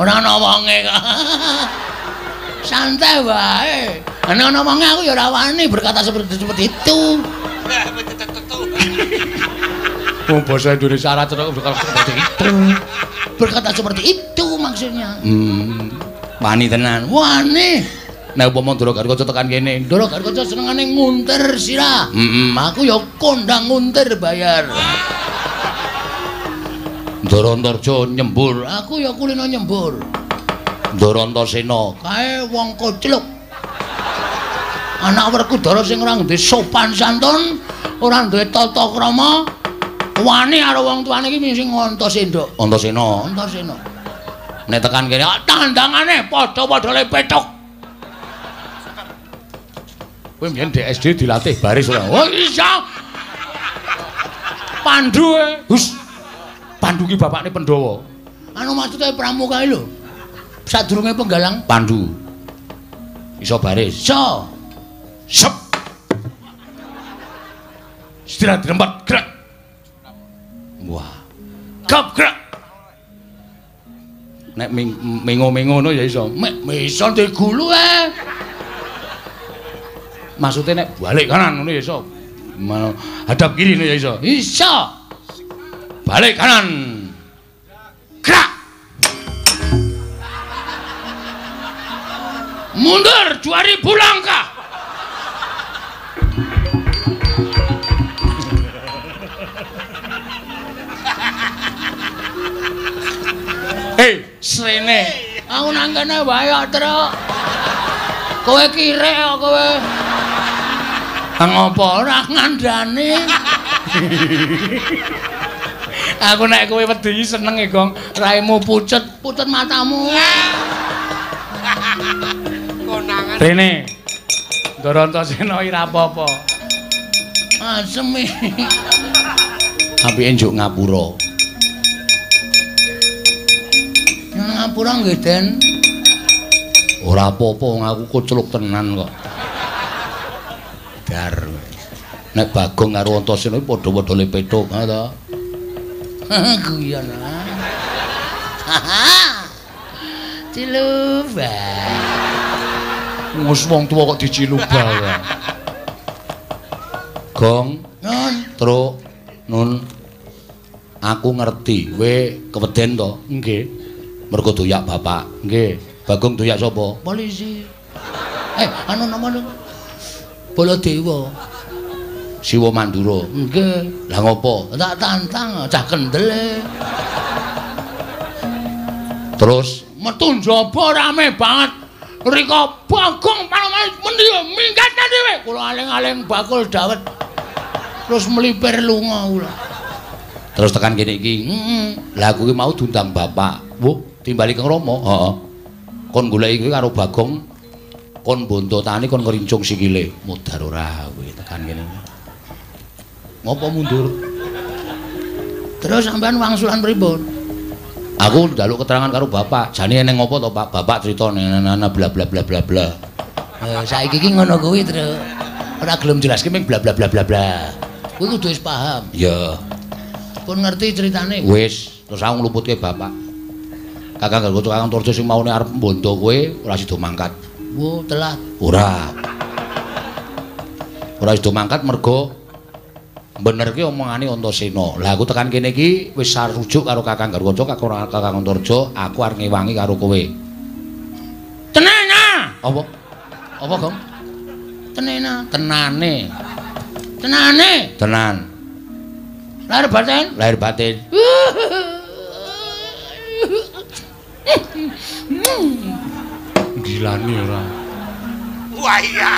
Ora ana wonge kok. Santai wae. Nek ana wonge aku ya ora wani berkata seperti itu. Wong basa Indonesia ora cocok berkata seperti itu. Berkata seperti itu maksudnya. Wani tenan. Wani. Nek upama Ndara Gatotkaca tekan kene, Ndara Gatotkaca senengane nguntir sirah. Aku ya kondang nguntir bayar. Ndara Antarja nyembur, aku ya kulino nyembur. Ndara Antasena kae wong kocluk. Anak Werkudara sing ora duwe sopan santun, ora duwe tata krama, wani karo wong tuane iki sing Antasena. Antasena, Antasena. Nek tekan kene tandangane padha-padha le pethuk. Kowe mbiyen di SD dilatih baris ora? Oh iya. Pandu e. Hus. Pandu ki bapakne Pandhawa. Anu maksude pramuka lho. Sadurunge penggalang Pandu. Iso baris. Iso. Sep. Istirahat dirempat gerak. Wah. Gap gerak. Nek mengo-mengo ngono ya iso. Mek iso ndek gulu e. Maksudnya nek balik kanan ngono ya iso. Hadap kiri ngono ya iso. Iso. Balik kanan. Gerak. Mundur 2000 langkah. Hei, srene. Aku nang kene wae kok, Truk. Kowe kirek kok kowe. Ngopo ora ngandani? Aku nek kowe wedi seneng e, Gong. Raimu pucet, pucet matamu. Konangan. Rene. Ndara Antasena ora apa-apa. Asem iki. Apike njuk ngapura. Ngapura nggih, Den. Ora apa-apa wong aku kocluk tenan kok. Dar. Nek Bagong karo Antasena iki padha-padha le pethuk, ha ta? Guyon. Ciluba. Wis wong tuwa kok diciluba ya. Gong, Nun, Truk, Nun. Aku ngerti, kowe keweden to? Nggih. Mergo doyak bapak. Nggih. Bagong doyak sapa? Polisi. Anu nama Baladewa. Siwa Mandura. Nggih. Lah ngopo? Tak tantang cah kendel. Terus metu njaba rame banget. Rika Bagong panoman mendi minggat dhewe. Kula aling-aling bakul dawet. Terus mlipir lunga kula. Terus tekan kene iki. Heeh. Lah aku ki mau diundang bapak. Wuh, timbali Kang Rama. Heeh. Kon goleki kuwi karo Bagong kon bontotane kon ngrincung sikile. Modar ora kowe tekan kene. Ngopo mundur? Terus sampean wangsulan pripun? Aku njaluk keterangan karo bapak. Jane eneng ngopo to, Pak? Bapak crita nana bla bla bla bla bla. Saiki iki ngono kuwi, Truk. Ora gelem jelaske ming bla bla bla bla bla. Kuwi kudu wis paham. Iya. Pun ngerti ceritane. Wis, terus aku ngluputke bapak. Kakang Garwa Kakang Torjo sing maune arep mbondo kowe ora sida mangkat. Wo, telat. Ora. Ora sida mangkat mergo benerke omongane Antasena. Lah aku tekan kene iki wis sarujuk karo Kakang Garwaca, Kakang Antarja, aku arep ngewangi karo kowe. Tenana. Apa? Apa, Gong? Tenena. Tenane. Tenane. Tenan. Lahir batin? Lahir batin. Gilani ora. Wah iya.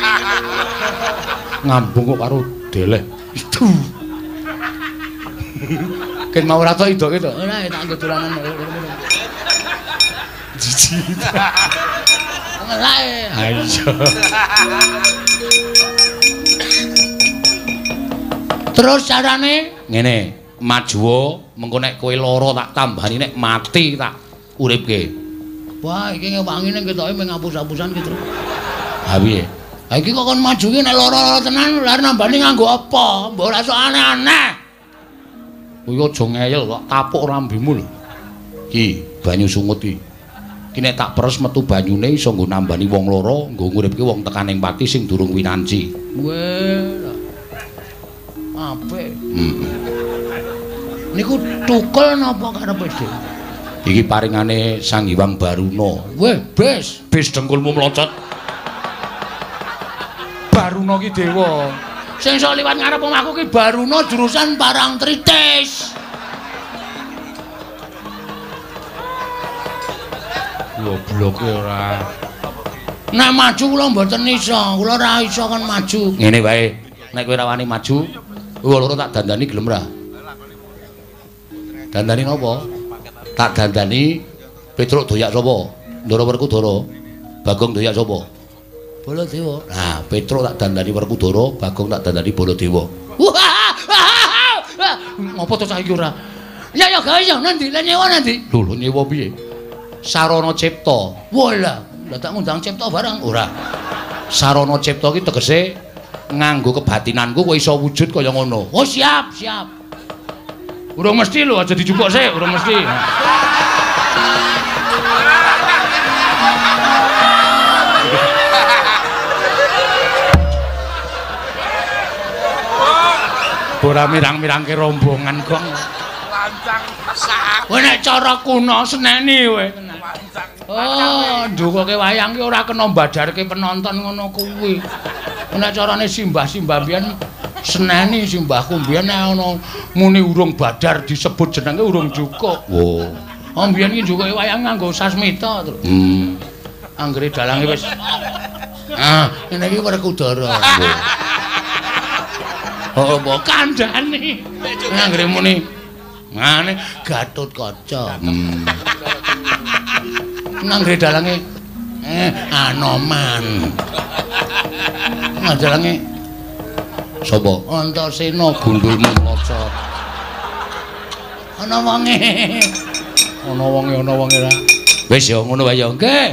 Ngambung kok karo deleh. Itu. Ken mau ora tok idoke to. Ora tak nggo dolanan. Jijik. Ngelake. Ha iya. Terus carane ngene, majuwa mengko nek kowe lara tak tambani, nek mati tak uripke. Wah, iki ngewangi ning ketoke mung ngapus-apusan ki, Tru. Ha piye? Ha iki kok kon maju ki nek lara-lara tenan, lha nambani nganggo apa? Mbok ora sok aneh-aneh. Kuwi aja ngeyel kok tapuk rambimu lho. Ki, banyu sungut iki. Ki nek tak peres metu banyune iso nggo nambani wong lara, nggo nguripke wong tekaning pati sing durung winanci. Weh. Apik. Heeh. Niku tukul napa karepe dhewe? Iki paringane Sang Hyang Baruna. Weh, bes, bes dengkulmu mlocot. Baruna ki dewa. Sing iso liwat ngarep omahku ki Baruna jurusan Parangtritis. Gobloke ora. Nek maju kula mboten iso, kula ora iso kon maju. Ngene wae, nek kowe ora wani maju, kowe loro tak dandani gelem ra? Dandani napa? Tak dandani Petruk doyak sapa? Ndara Werkudara. Bagong doyak sapa? Baladewa. Nah, Petruk tak dandani Werkudara, Bagong tak dandani Baladewa. Ngopo to cah iki ora? Ya ya gawe ya nanti, lah nyewa nanti. Lho, lho nyewa piye? Sarana Cipta. Walah, lah tak ngundang Cipta barang ora. Sarana Cipta ki tegese nganggo kebatinanku kowe iso wujud kaya ngono. Oh, siap, siap. Urung mesti lho, aja dijupuk sik, urung mesti. Ora mirang-mirangke rombongan kok. Lancang sak. Kowe nek cara kuno seneni kowe. Oh, ndukoke wayang ki ora kena mbadarke penonton ngono kuwi. Nek carane simbah-simbah mbiyen seneni simbahku mbiyen nek ana muni urung badar disebut jenenge urung cukup. Oh. Oh mbiyen ki njukuke wayang nganggo sasmita, Tru. Anggere dalange wis. Ah, ngene iki Werkudara. Oh, mbok kandhane. Anggere muni ngene Gatotkaca. Anggere dalange Anoman. Dalange sapa? Antasena gundulmu mlocot. Ana wonge. Ana wonge, ana wonge ra. Wis ya ngono wae ya. Nggih.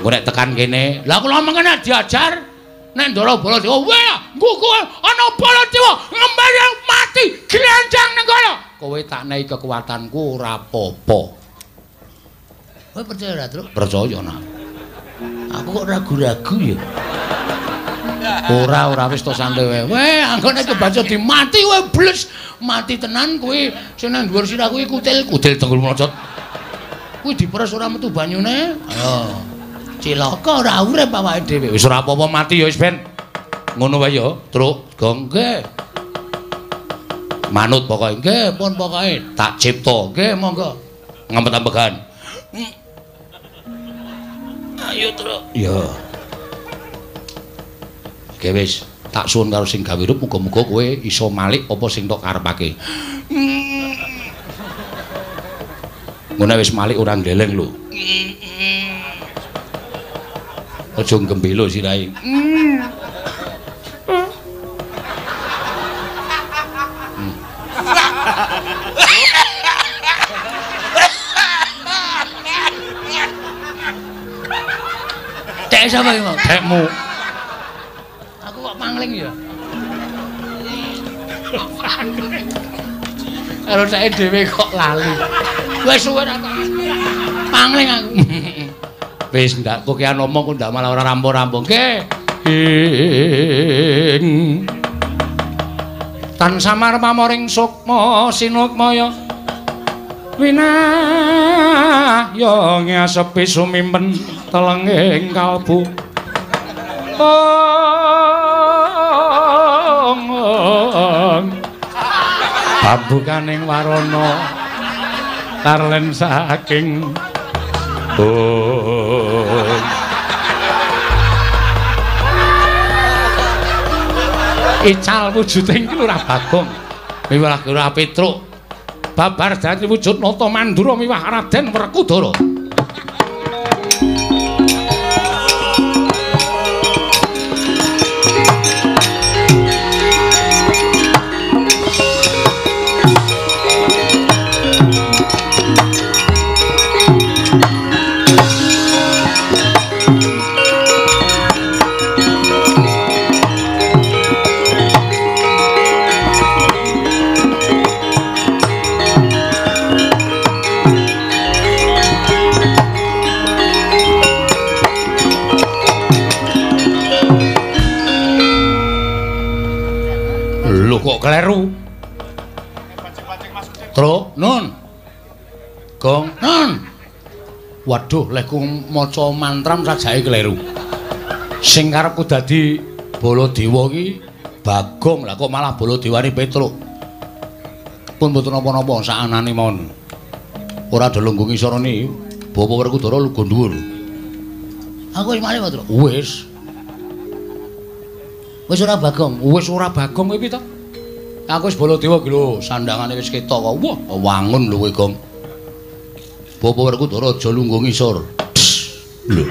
Engko nek tekan kene, lah kula mengene diajar nek Ndara Baladewa, weh, nggugu ana Baladewa ngembarang mati glenjang ning kono. Kowe tak nehi kekuatanku ora apa-apa. Kowe percaya ora, Truk? Percaya nak. Aku kok ragu-ragu ya. Ora, ora wis to santai wae. Weh, anggone kebaca dimati kowe bles, mati tenan kuwi sing nang dhuwur sirah kuwi kutil, kutil dengkul mlocot. Kuwi diperes ora metu banyune. Ayo. Cilaka ora urip awake dhewe. Wis ora apa-apa mati ya wis ben. Ngono wae ya, Truk. Gong nggih. Manut pokoke. Nggih, pun pokoke. Tak cipta. Nggih, monggo. Ngempet-ambegan. Ayo, Truk. Ya. Oke wis, tak suwun karo sing gawe rup muga-muga kowe iso malik apa sing tok karepake. Ngono wis malik ora ngleleng lho. Aja gembelo sirahe. Tek sapa iki, Mas? Tekmu. Aku kok pangling ya. Karo teke dhewe kok lali. Wis suwe ra pangling aku. Wis ndak kokean omong kok ndak malah ora rampung-rampung. Nggih. Tan samar pamoring sukma sinukmaya winahya ngasepi sumimpen telenging kalbu. Pambukaning warana tarlen saking Ical wujuding ki Lurah Bagong miwah Lurah Petruk babar dadi wujud nata Mandura miwah Raden Werkudara. Kok kleru? Truk, nun. Gong, nun. Waduh, lehku maca mantram sajake kleru. Sing karepku dadi Baladewa iki Bagong, lah kok malah Baladewane Petruk. Pun mboten napa-napa sakanane mawon. Ora ada lungguh ngisorone, Bapak Werkudara lungguh dhuwur. Aku wis mari, Truk. Wis. Wis ora Bagong, wis ora Bagong kowe piye to? Aku wis Baladewa iki lho, sandangane wis ketok kok. Wah, wangun lho kowe, Gong. Bapak Werkudara aja lungguh ngisor. Lho.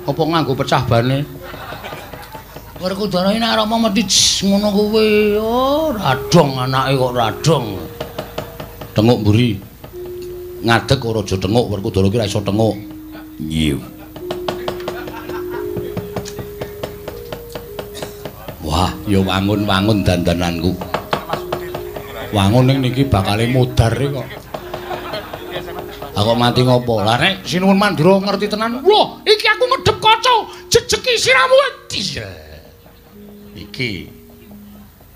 Apa nganggo pecah bane? Werkudara iki nek arep mesti ngono kuwi. Oh, radong anake kok radong. Tenguk mburi. Ngadeg ora aja tenguk, Werkudara iki ora iso tenguk. Iya. Wah, ya wangun-wangun dandananku. Wangun ning niki bakale mudhar kok. Aku mati ngopo? Lah nek Sinuwun Mandura ngerti tenan. Wah, iki aku ngedep kaca, jejeki siramu. Iki.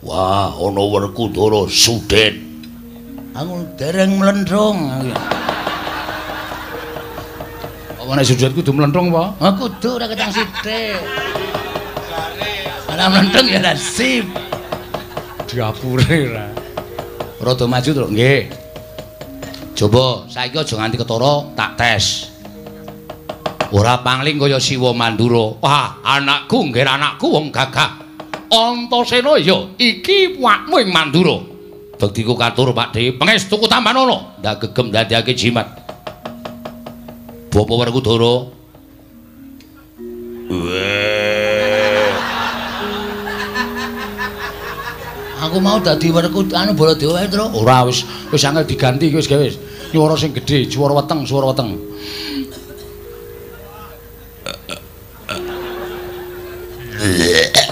Wah, ana Werkudara Sudet. Aku dereng mlenthung. Apa nek Sudet kudu mlenthung apa? Ha kudu ora ketang sithik. Ora mlenthung ya nasib. Diapure ra. Rada maju to, nggih. Coba saiki aja nganti ketara tak tes. Ora pangling kaya Siwa Mandura. Wah, anakku nggih anakku wong gagah. Antasena ya iki wakmu ing Mandura. Bektiku katur Pakdhe, pangestuku tampanana. Ndak gegem ndadekake jimat. Bapak Werkudara. Aku mau dadi Werkudara anu Baladewa wae, Truk. Ora wis wis angel diganti wis gawe wis. Nyuwara sing gedhe, swara weteng, swara weteng.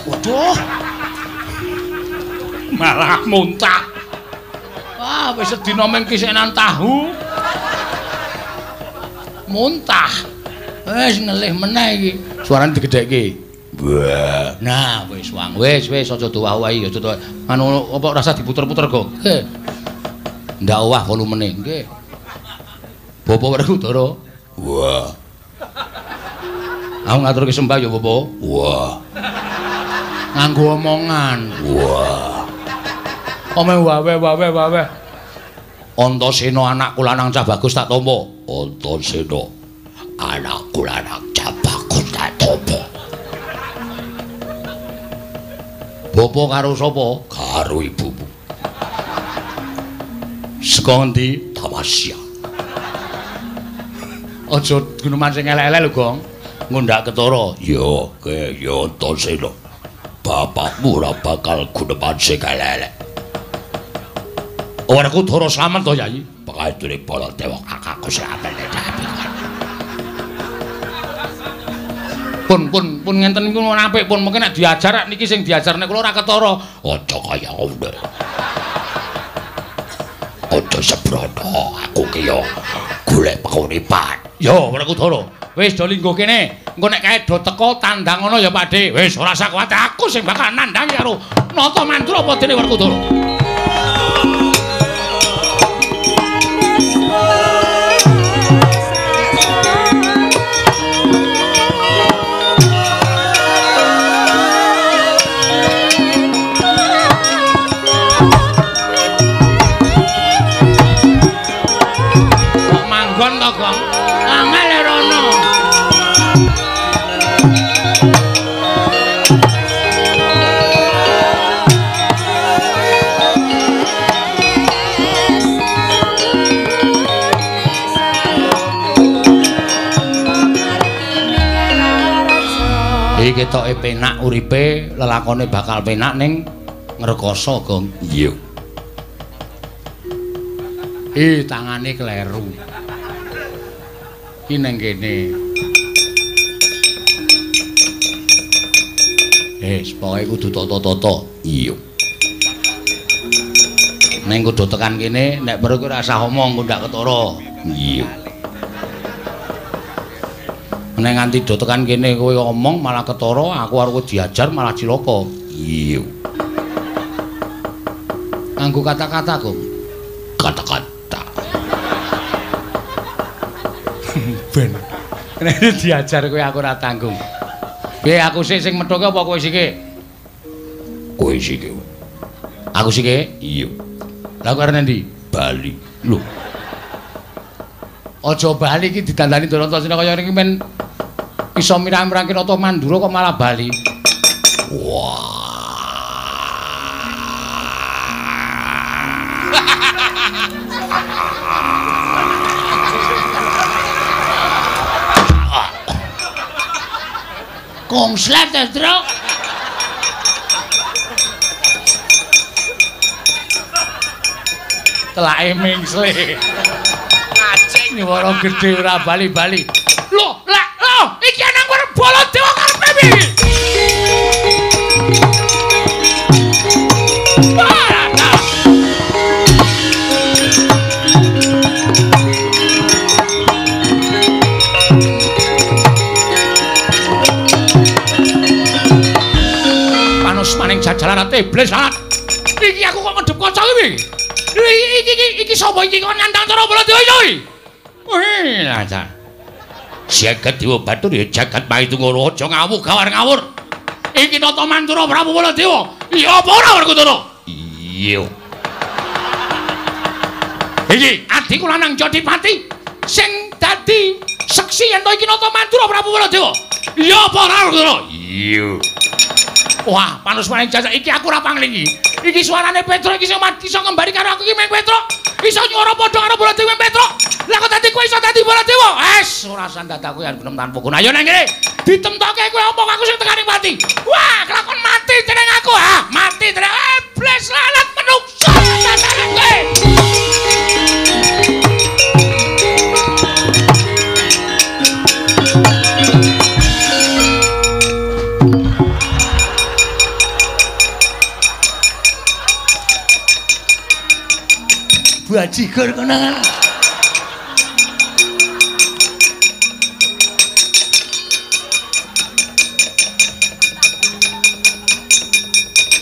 Waduh. Malah muntah. Wah, wis sedina mung kisenan tahu. Muntah. Wis ngelih meneh iki. Suarane digedhekke. Wah. Nah, wis wang. Wis wis aja doah-owahi, aja doah. Anu apa rasa diputer-puter kok. Nggih. Ndak owah volumene. Nggih. Bapak Werkudara. Wah. Aku ngaturke sembah ya, Bapak. Wah. Nganggo omongan. Wah. Omeh wawe wawe wawe. Antasena anakku lanang cah bagus tak tampa. Antasena anakku lanang cah bagus tak tampa. Bapak karo sapa? Karo ibumu. Saka ngendi? Tamasya. Aja guneman sing elek-elek lho, Gong. Ngundak ketara. Ya, ke ya Antasena. Bapakmu ora bakal guneman sing elek-elek. Werkudara slamet to, Yai? Pangestune Baladewa kakangku slamet. Pun pun pun ngenten niku apik pun mungkin nek diajar niki sing diajar nek kula ora ketara. Aja kaya ngono. Aja sembrono, aku ki yo golek penguripan. Yo Werkudara, Wis do lingguh kene. Engko nek kae do teko tandang ngono ya Pakde. Wis ora usah kuwatir, aku sing bakal nandhangi karo Nata Mandura apa dene Werkudara. Kok manggon to, Gong? Angel rono. Iki ketoke penak uripe, lelakone bakal penak ning ngrekoso, Gong. Iya. Ih, tangane kleru. Iki nang kene. Pokoke kudu tata-tata. Iya. Ning kudu tekan kene, nek perlu ora usah omong, engko ndak ketara. Iya. Nek nganti do tekan kene kowe omong malah ketara, aku arep diajar malah cilaka. Iya. Nganggo kata-kata, Gong. Kata-kata. Ben. Nek diajar kowe aku ora tanggung. Piye aku sik sing methuke apa kowe sike? Kowe sike. Aku sike? Iya. Lah kowe arep endi? Bali. Lho. Aja bali iki didandani Danantasena kaya ngene iki men iso mirang-mirangke Nata Mandura kok malah bali. Wah. Kongslet, Truk. Telake mingsle. Ngaceng nyuwara gedhe ora bali-bali. Lho, lek lho, iki nang Baladewa karepe piye? Panus maning jajaran iblis lalat. Iki aku kok ngedep kaca iki. Iki sapa iki kok nandang cara Baladewa iki? Wih, aja. Jagat Dewa Batur ya jagat Maitungara aja ngawuh gawar ngawur. Iki Nata Mandura Prabu Baladewa. Iya apa ora Werkudara? Iya. Iki adhiku lanang Jodipati sing dadi seksi yen to iki Nata Mandura Prabu Baladewa. Iya apa ora Werkudara? Iya. Wah, panus maning jajak iki aku ora panglingi. Iki suarane Petruk iki sing iso ngembari karo aku iki meng Petruk. Iso nyuwara padha karo Baladewa Petruk. Lah kok dadi kowe iso dadi Baladewa? Es, ora sandadaku yen genem tanpa guna. Ayo nang kene. Ditemtoke kowe omong aku sing tekani pati. Wah, kelakon mati jeneng aku. Ha, mati jeneng iblis lalat menungso dandane kowe. Bajigur konangan.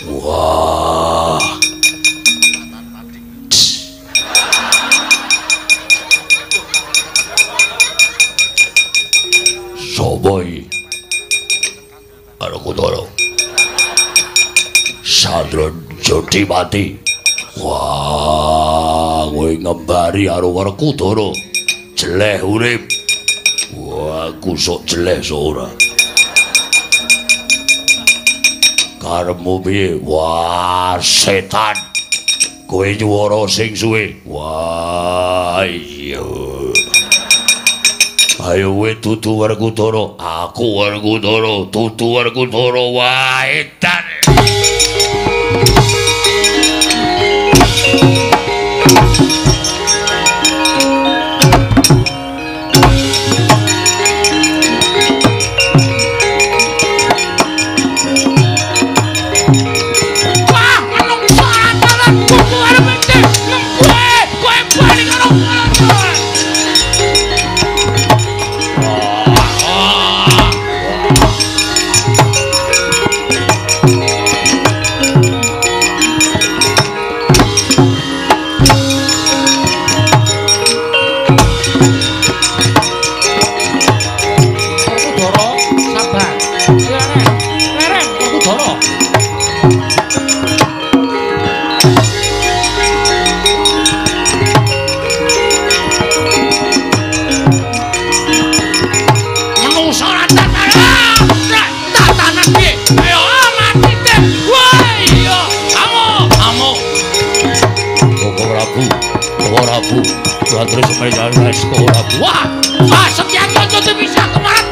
Wah. Sopo iki? Werkudara. Sandra Jodipati. Wah, kowe ngembari karo Werkudara. Jeleh urip. Wah, aku sok jeleh sok ora. Karepmu piye? Wah, setan. Kowe nyuwara sing suwe. Wah, iya. Ayo kowe dudu Werkudara. Aku Werkudara, dudu Werkudara. Wah, edan. Wah, menungso antaran kuku arep endi? Kowe, kowe bali karo Baladewa. Prabu. Kula aturi semerya Koko Prabu. Wah, wah Setyaki aja dipisah kemarin.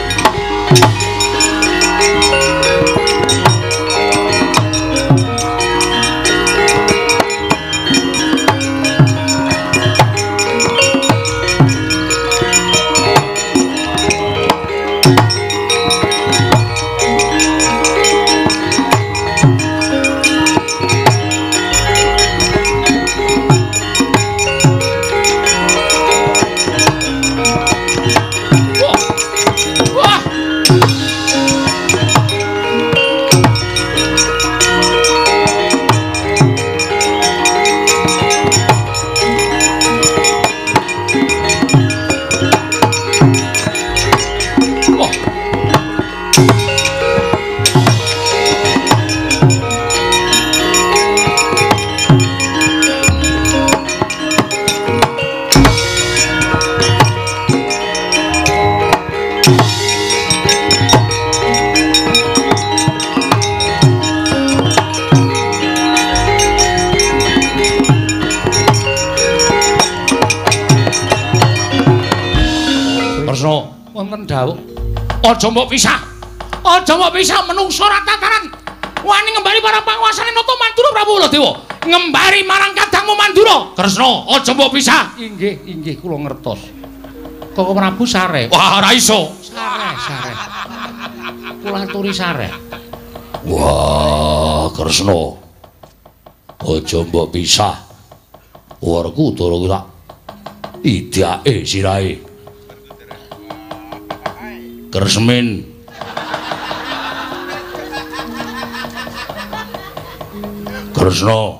Aja mbok pisah. Aja mbok pisah menungso ora tataran. Wani ngembari para panguasane Nata Mandura Prabu Baladewa. Ngembari marang kadangmu Mandura. Kresna, aja mbok pisah. Inggih, inggih kula ngertos. Koko Prabu sare. Wah, ora iso. Sare, sare. Kula aturi sare. Wah, Kresna. Aja mbok pisah. Werkudara ku tak idake sirahe. Kresmin. Kresna.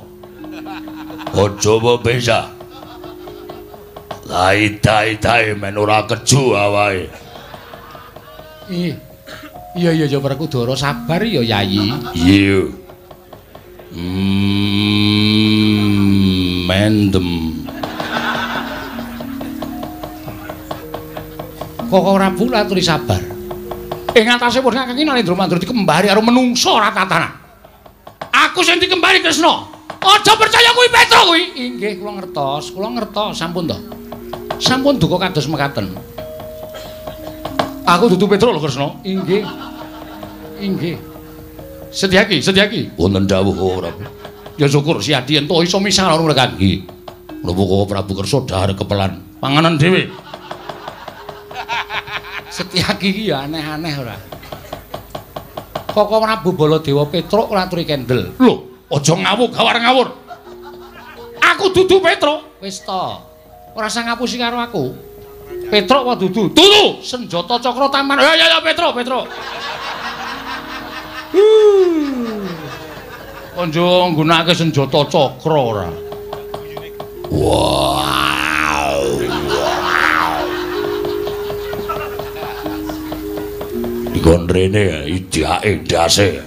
Aja mbok pisah. Lai-tai-tai men ora keju awake. Iya. Iya iya ya Werkudara sabar ya Yayi. Iya. Mendem. Koko Prabu aturi sabar. Ing atase pun Kakang Nalendra Mandura dikembari karo menungso ora tatanan. Aku sing dikembari Kresna. Aja percaya kuwi Petro kuwi. Inggih kula ngertos, kula ngertos sampun to. Sampun duka kados mekaten. Aku dudu Petro lho Kresna. Inggih. Inggih. Setyaki, Setyaki. Wonten dawuh Prabu. Ya syukur si Adi ento iso misah karo mereka. Nggih. Menapa Koko Prabu kersa dhahar kepelan panganan dhewe. Setyaki iki ya aneh-aneh ora. Koko Prabu Baladewa Petruk ora aturi kendel. Lho, aja ngawur gawar ngawur. Aku dudu Petruk. Wis to. Ora usah ngapusi karo aku. Petruk apa dudu? Dudu. Senjata cakra taman. Ya ya ya Petruk, Petruk. Kanjo nggunakake senjata cakra ora. Wow. Dikon rene idake ndase.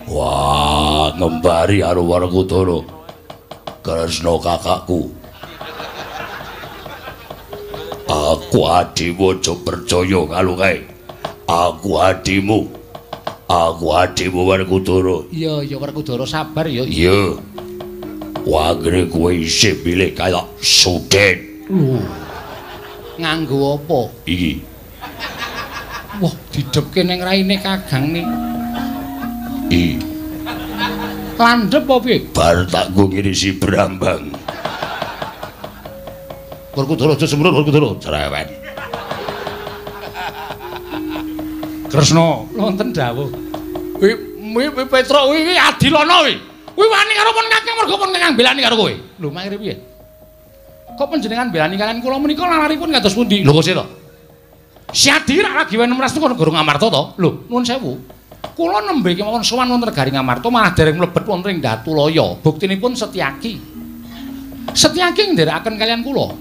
Wah, ngembari karo Werkudara. Kresna kakakku. Aku adimu aja percaya karo kae. Aku adimu. Aku adimu Werkudara. Iya, iya Werkudara sabar ya. Iya. Wagre kowe isih pilih kaya Suden. Lho. Nganggo apa? Iki. Wah, didhepke ning raine Kakang ni. Iki. Landhep apa piye? Bar tak nggo ngirisi brambang. Werkudara aja semrut Werkudara cerewet. Kresna wonten dawuh. Kuwi kuwi Petruk kuwi adilana kuwi. Kuwi wani karo pun Kakang mergo pun Kakang belani karo kowe. Lho mangkire piye? Kok panjenengan belani kalian kula menika lalaripun kados pundi? Lho kok sih to? Si Adi rak lagi 16 kok negara Ngamarta to? Lho nuwun sewu. Kula nembe kemawon sowan wonten negari Ngamarta malah dereng mlebet wonten ing Datulaya. Buktinipun Setyaki. Setyaki nderekaken kalian kula.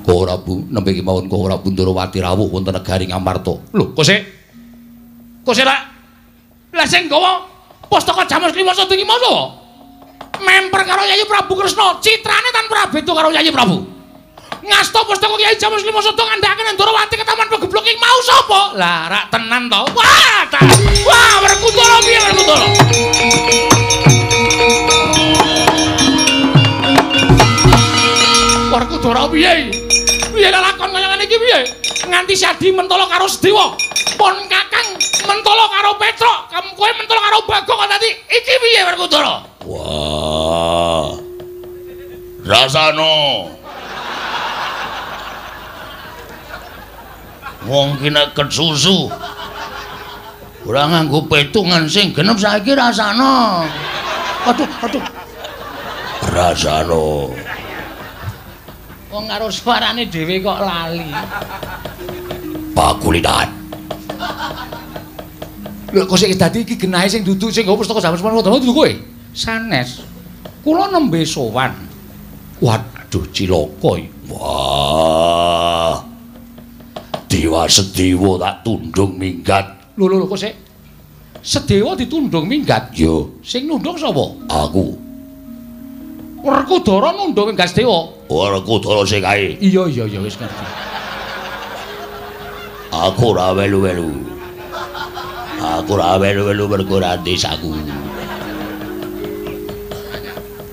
Koko Prabu nembe kemawon Koko Prabu Ndorowati rawuh wonten negari Ngamarta. Lho kok sik? Kok sik lak? Lah sing gawa pustaka Jamus Kliwosa iki mau sapa? Memper karo Yayi Prabu Kresna, citrane tanpa beda karo Yayi Prabu. Ngasta pustaka Kyai Jamus Kliwosa ngandhakake Ndorowati ketaman pegeblok iki mau sapa? Lah rak tenan to. Wah, ta. Wah, Werkudara piye Werkudara? Werkudara piye Nganti Sadi mentolo karo Sedewa. Pon Kakang mentolo karo Petruk, kowe mentolo karo Bagong kok dadi iki piye Werkudara? Wah. Rasano. Wong ki nek kesusu ora nganggo petungan sing genep saiki rasano. Aduh, aduh. Rasano. Wong karo suarane dhewe kok lali. Pakulitan. Lho kok sik dadi iki genahe sing duduk sing nggawa pustaka Jamus Manwa dudu kowe? Sanes. Kula nembe sowan. Waduh cilaka iki. Wah. Dewa Sedewa tak tundung minggat. Lho lho kok sik. Sedewa ditundung minggat? Yo. Sing nundung sapa? Aku. Werkudara nundung minggat Sedewa. Werkudara sing kae. Iya iya iya wis ngerti. Aku ora welu-welu. Aku ora welu-welu mergo ora desaku.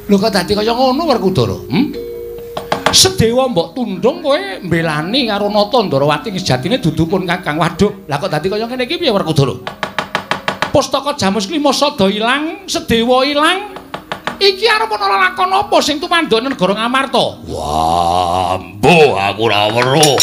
Lho kok dadi kaya ngono Werkudara? Sedewa mbok tundung kowe mbelani karo Nata Ndarawati sejatine dudu pun Kakang. Waduh, lah kok dadi kaya ngene iki piye Werkudara? Pustaka Jamus Klima sada ilang, Sedewa ilang. Iki arep ana lakon apa sing tumanduk negara Ngamarta? Wah, mbuh aku ora weruh.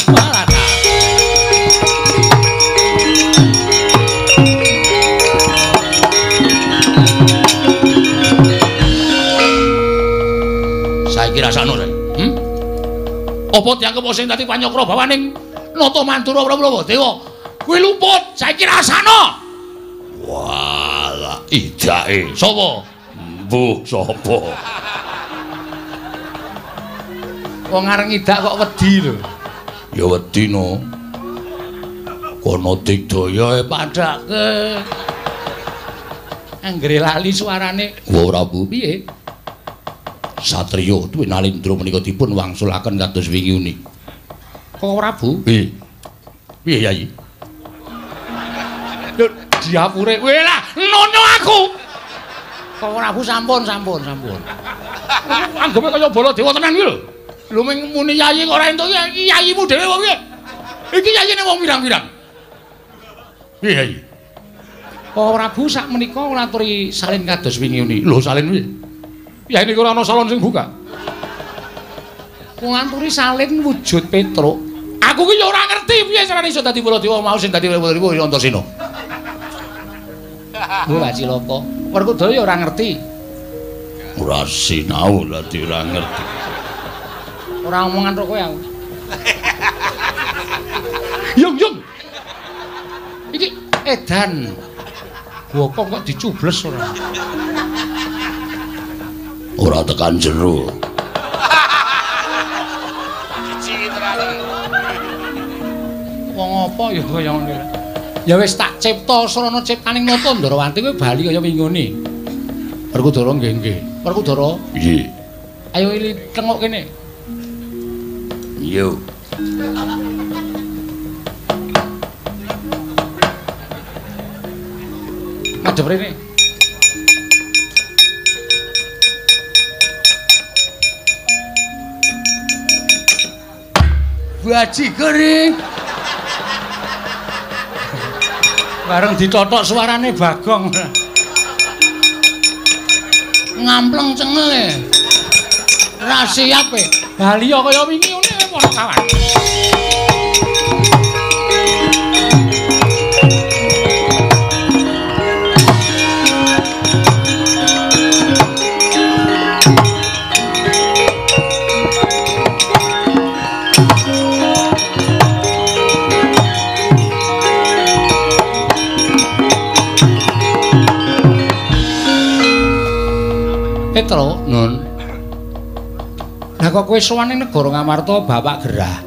Saiki rasane saiki. Apa dianggep sing dadi panyokra bawaning Nata Mandura Prabu Dewa? Kuwi luput, saiki rasane. Walah, idake. Sapa? Mbuh sapa? Wong areng ngidak kok wedi lho. Ya wedi no. Kono digdaya padake. Anggere lali suarane. Wa Prabu piye? Satriya Dwinalindra menika dipun wangsulaken kados wingi uni. Kok Prabu? Piye? Piye Yayi? Lho diapure kowe lah nonyo aku. Kok Prabu sampun sampun sampun. Anggepe kaya Baladewa tenan iki lho. Lho mung muni Yayi kok ora entuk iki yayimu dhewe apa piye? Iki yayine wong pirang-pirang. Piye Yayi? Kok Prabu sak menika nglaturi salin kados wingi uni. Lho salin piye? Ya ini ora ana salon sing buka. Nganturi salin wujud Petruk. Aku ki ya ora ngerti piye carane iso dadi Baladewa mau sing dadi Baladewa ya Antasena. Lho cilaka. Werkudara ya ora ngerti. Ora sinau dadi ora ngerti. Ora omongan karo kowe aku. Yung yung. Iki edan. Bokong kok dicubles ora. Ora tekan jero. Wong apa ya kaya ngene. Ya wis tak cipta srana ciptaning Nata Ndarawati kowe bali kaya wingone. Werkudara nggih nggih. Werkudara? Nggih. Ayo ili tengok kene. Yo. Madhep rene. Baji kering. Bareng ditotok suarane Bagong. Ngampleng cengele. Ra siap e. Bali kaya wingi ngene para kawan. Petro, Nun. Lah kok kowe sowan ning negara Ngamarta bapak gerah.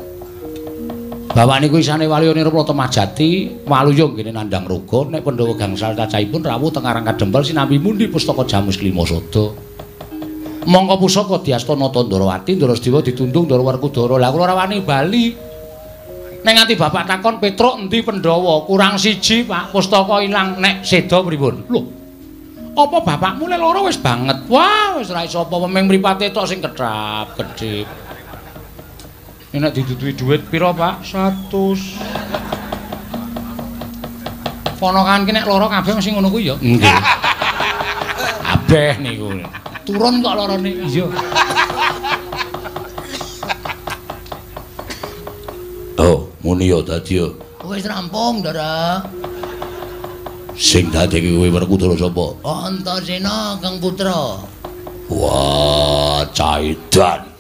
Bapak niku isane Waluya Nirpala Temajati, Waluya nggene nandhang raga nek Pandhawa gangsal cacahipun rawuh teng Karang Kadempel sinambi mundi pustaka Jamus Klima Sada. Mongko pusaka diasta Nata Ndarawati, Ndara Sedewa ditundung Ndara Werkudara. Lah kula ora wani bali. Nek nganti bapak takon Petruk endi Pandhawa, kurang siji Pak, pustaka ilang nek seda pripun? Lho. Apa bapakmu le loro wis banget? Wah, wis ora iso apa ming mripate tok sing kedhap kedhip. Nek diduduhi dhuwit pira, Pak? 100. Ponakan ki nek lara kabeh mesti ngono kuwi ya. Nggih. Kabeh niku. Turun kok larane. Iya. Oh, muni ya dadi ya. Wis rampung, Ndara. Sing dadi kowe Werkudara sapa? Antasena Kang Putra. Wah, caidan.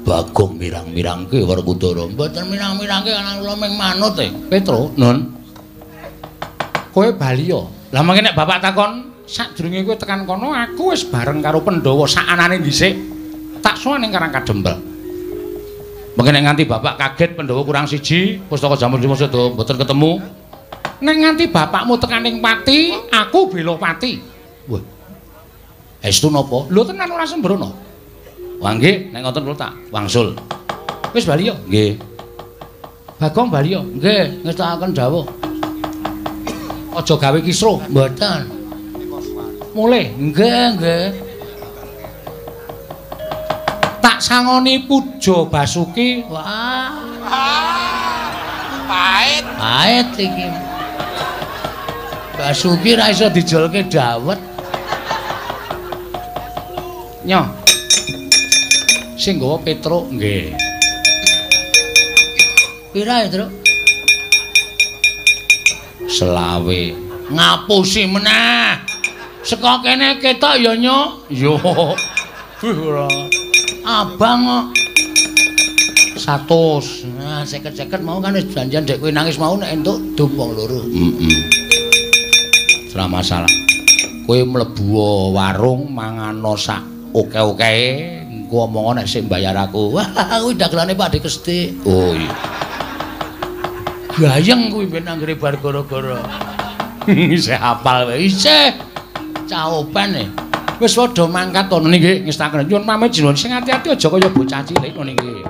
Bagong mirang-mirangke Werkudara. Mboten mirang-mirangke ana kula mung manut e. Petro, Nun. Kowe bali ya. Lah mangke nek bapak takon sadurunge kowe tekan kono aku wis bareng karo Pandhawa sakanane dhisik. Tak sowan ning Karang Kadempel. Mangke nek nganti bapak kaget Pandhawa kurang siji, pustaka Jamur Lima Sada mboten ketemu. Nek nganti bapakmu tekan ning Pati, aku bela Pati. Wah. Estu napa? Lho tenan ora sembrono. Wah nggih, nek ngoten kula tak wangsul. Wis bali ya? Nggih. Bagong bali ya? Nggih, ngestakaken dawuh. Aja gawe kisruh. Mboten. Mulih. Nggih, nggih. Tak sangoni Puja Basuki. Wah. Pahit. Pahit iki. Basuki ra iso dijolke dawet. Nyoh. Sing nggawa Petruk nggih. Pira ya, Truk? Selawe. Ngapusi meneh. Saka kene ketok ya, Nyok. Yo. Buh ora. Abang kok 100. Nah, 50-50 mau kan wis janjian dek kowe nangis mau nek entuk dum wong loro. Heeh. Ora masalah. Kowe mlebu warung mangano sak oke-oke. Engko omong nek sing bayar aku. Wah, kuwi dagelane Pak Dik Kestik. Oh iya. Gayeng kuwi ben anggere bar gara-gara. Isih hafal wae. Isih. Caopan e. Wis padha mangkat to nggih ngestaken. Nyuwun pamit jenengan sing ati-ati aja kaya bocah cilik ngene nggih.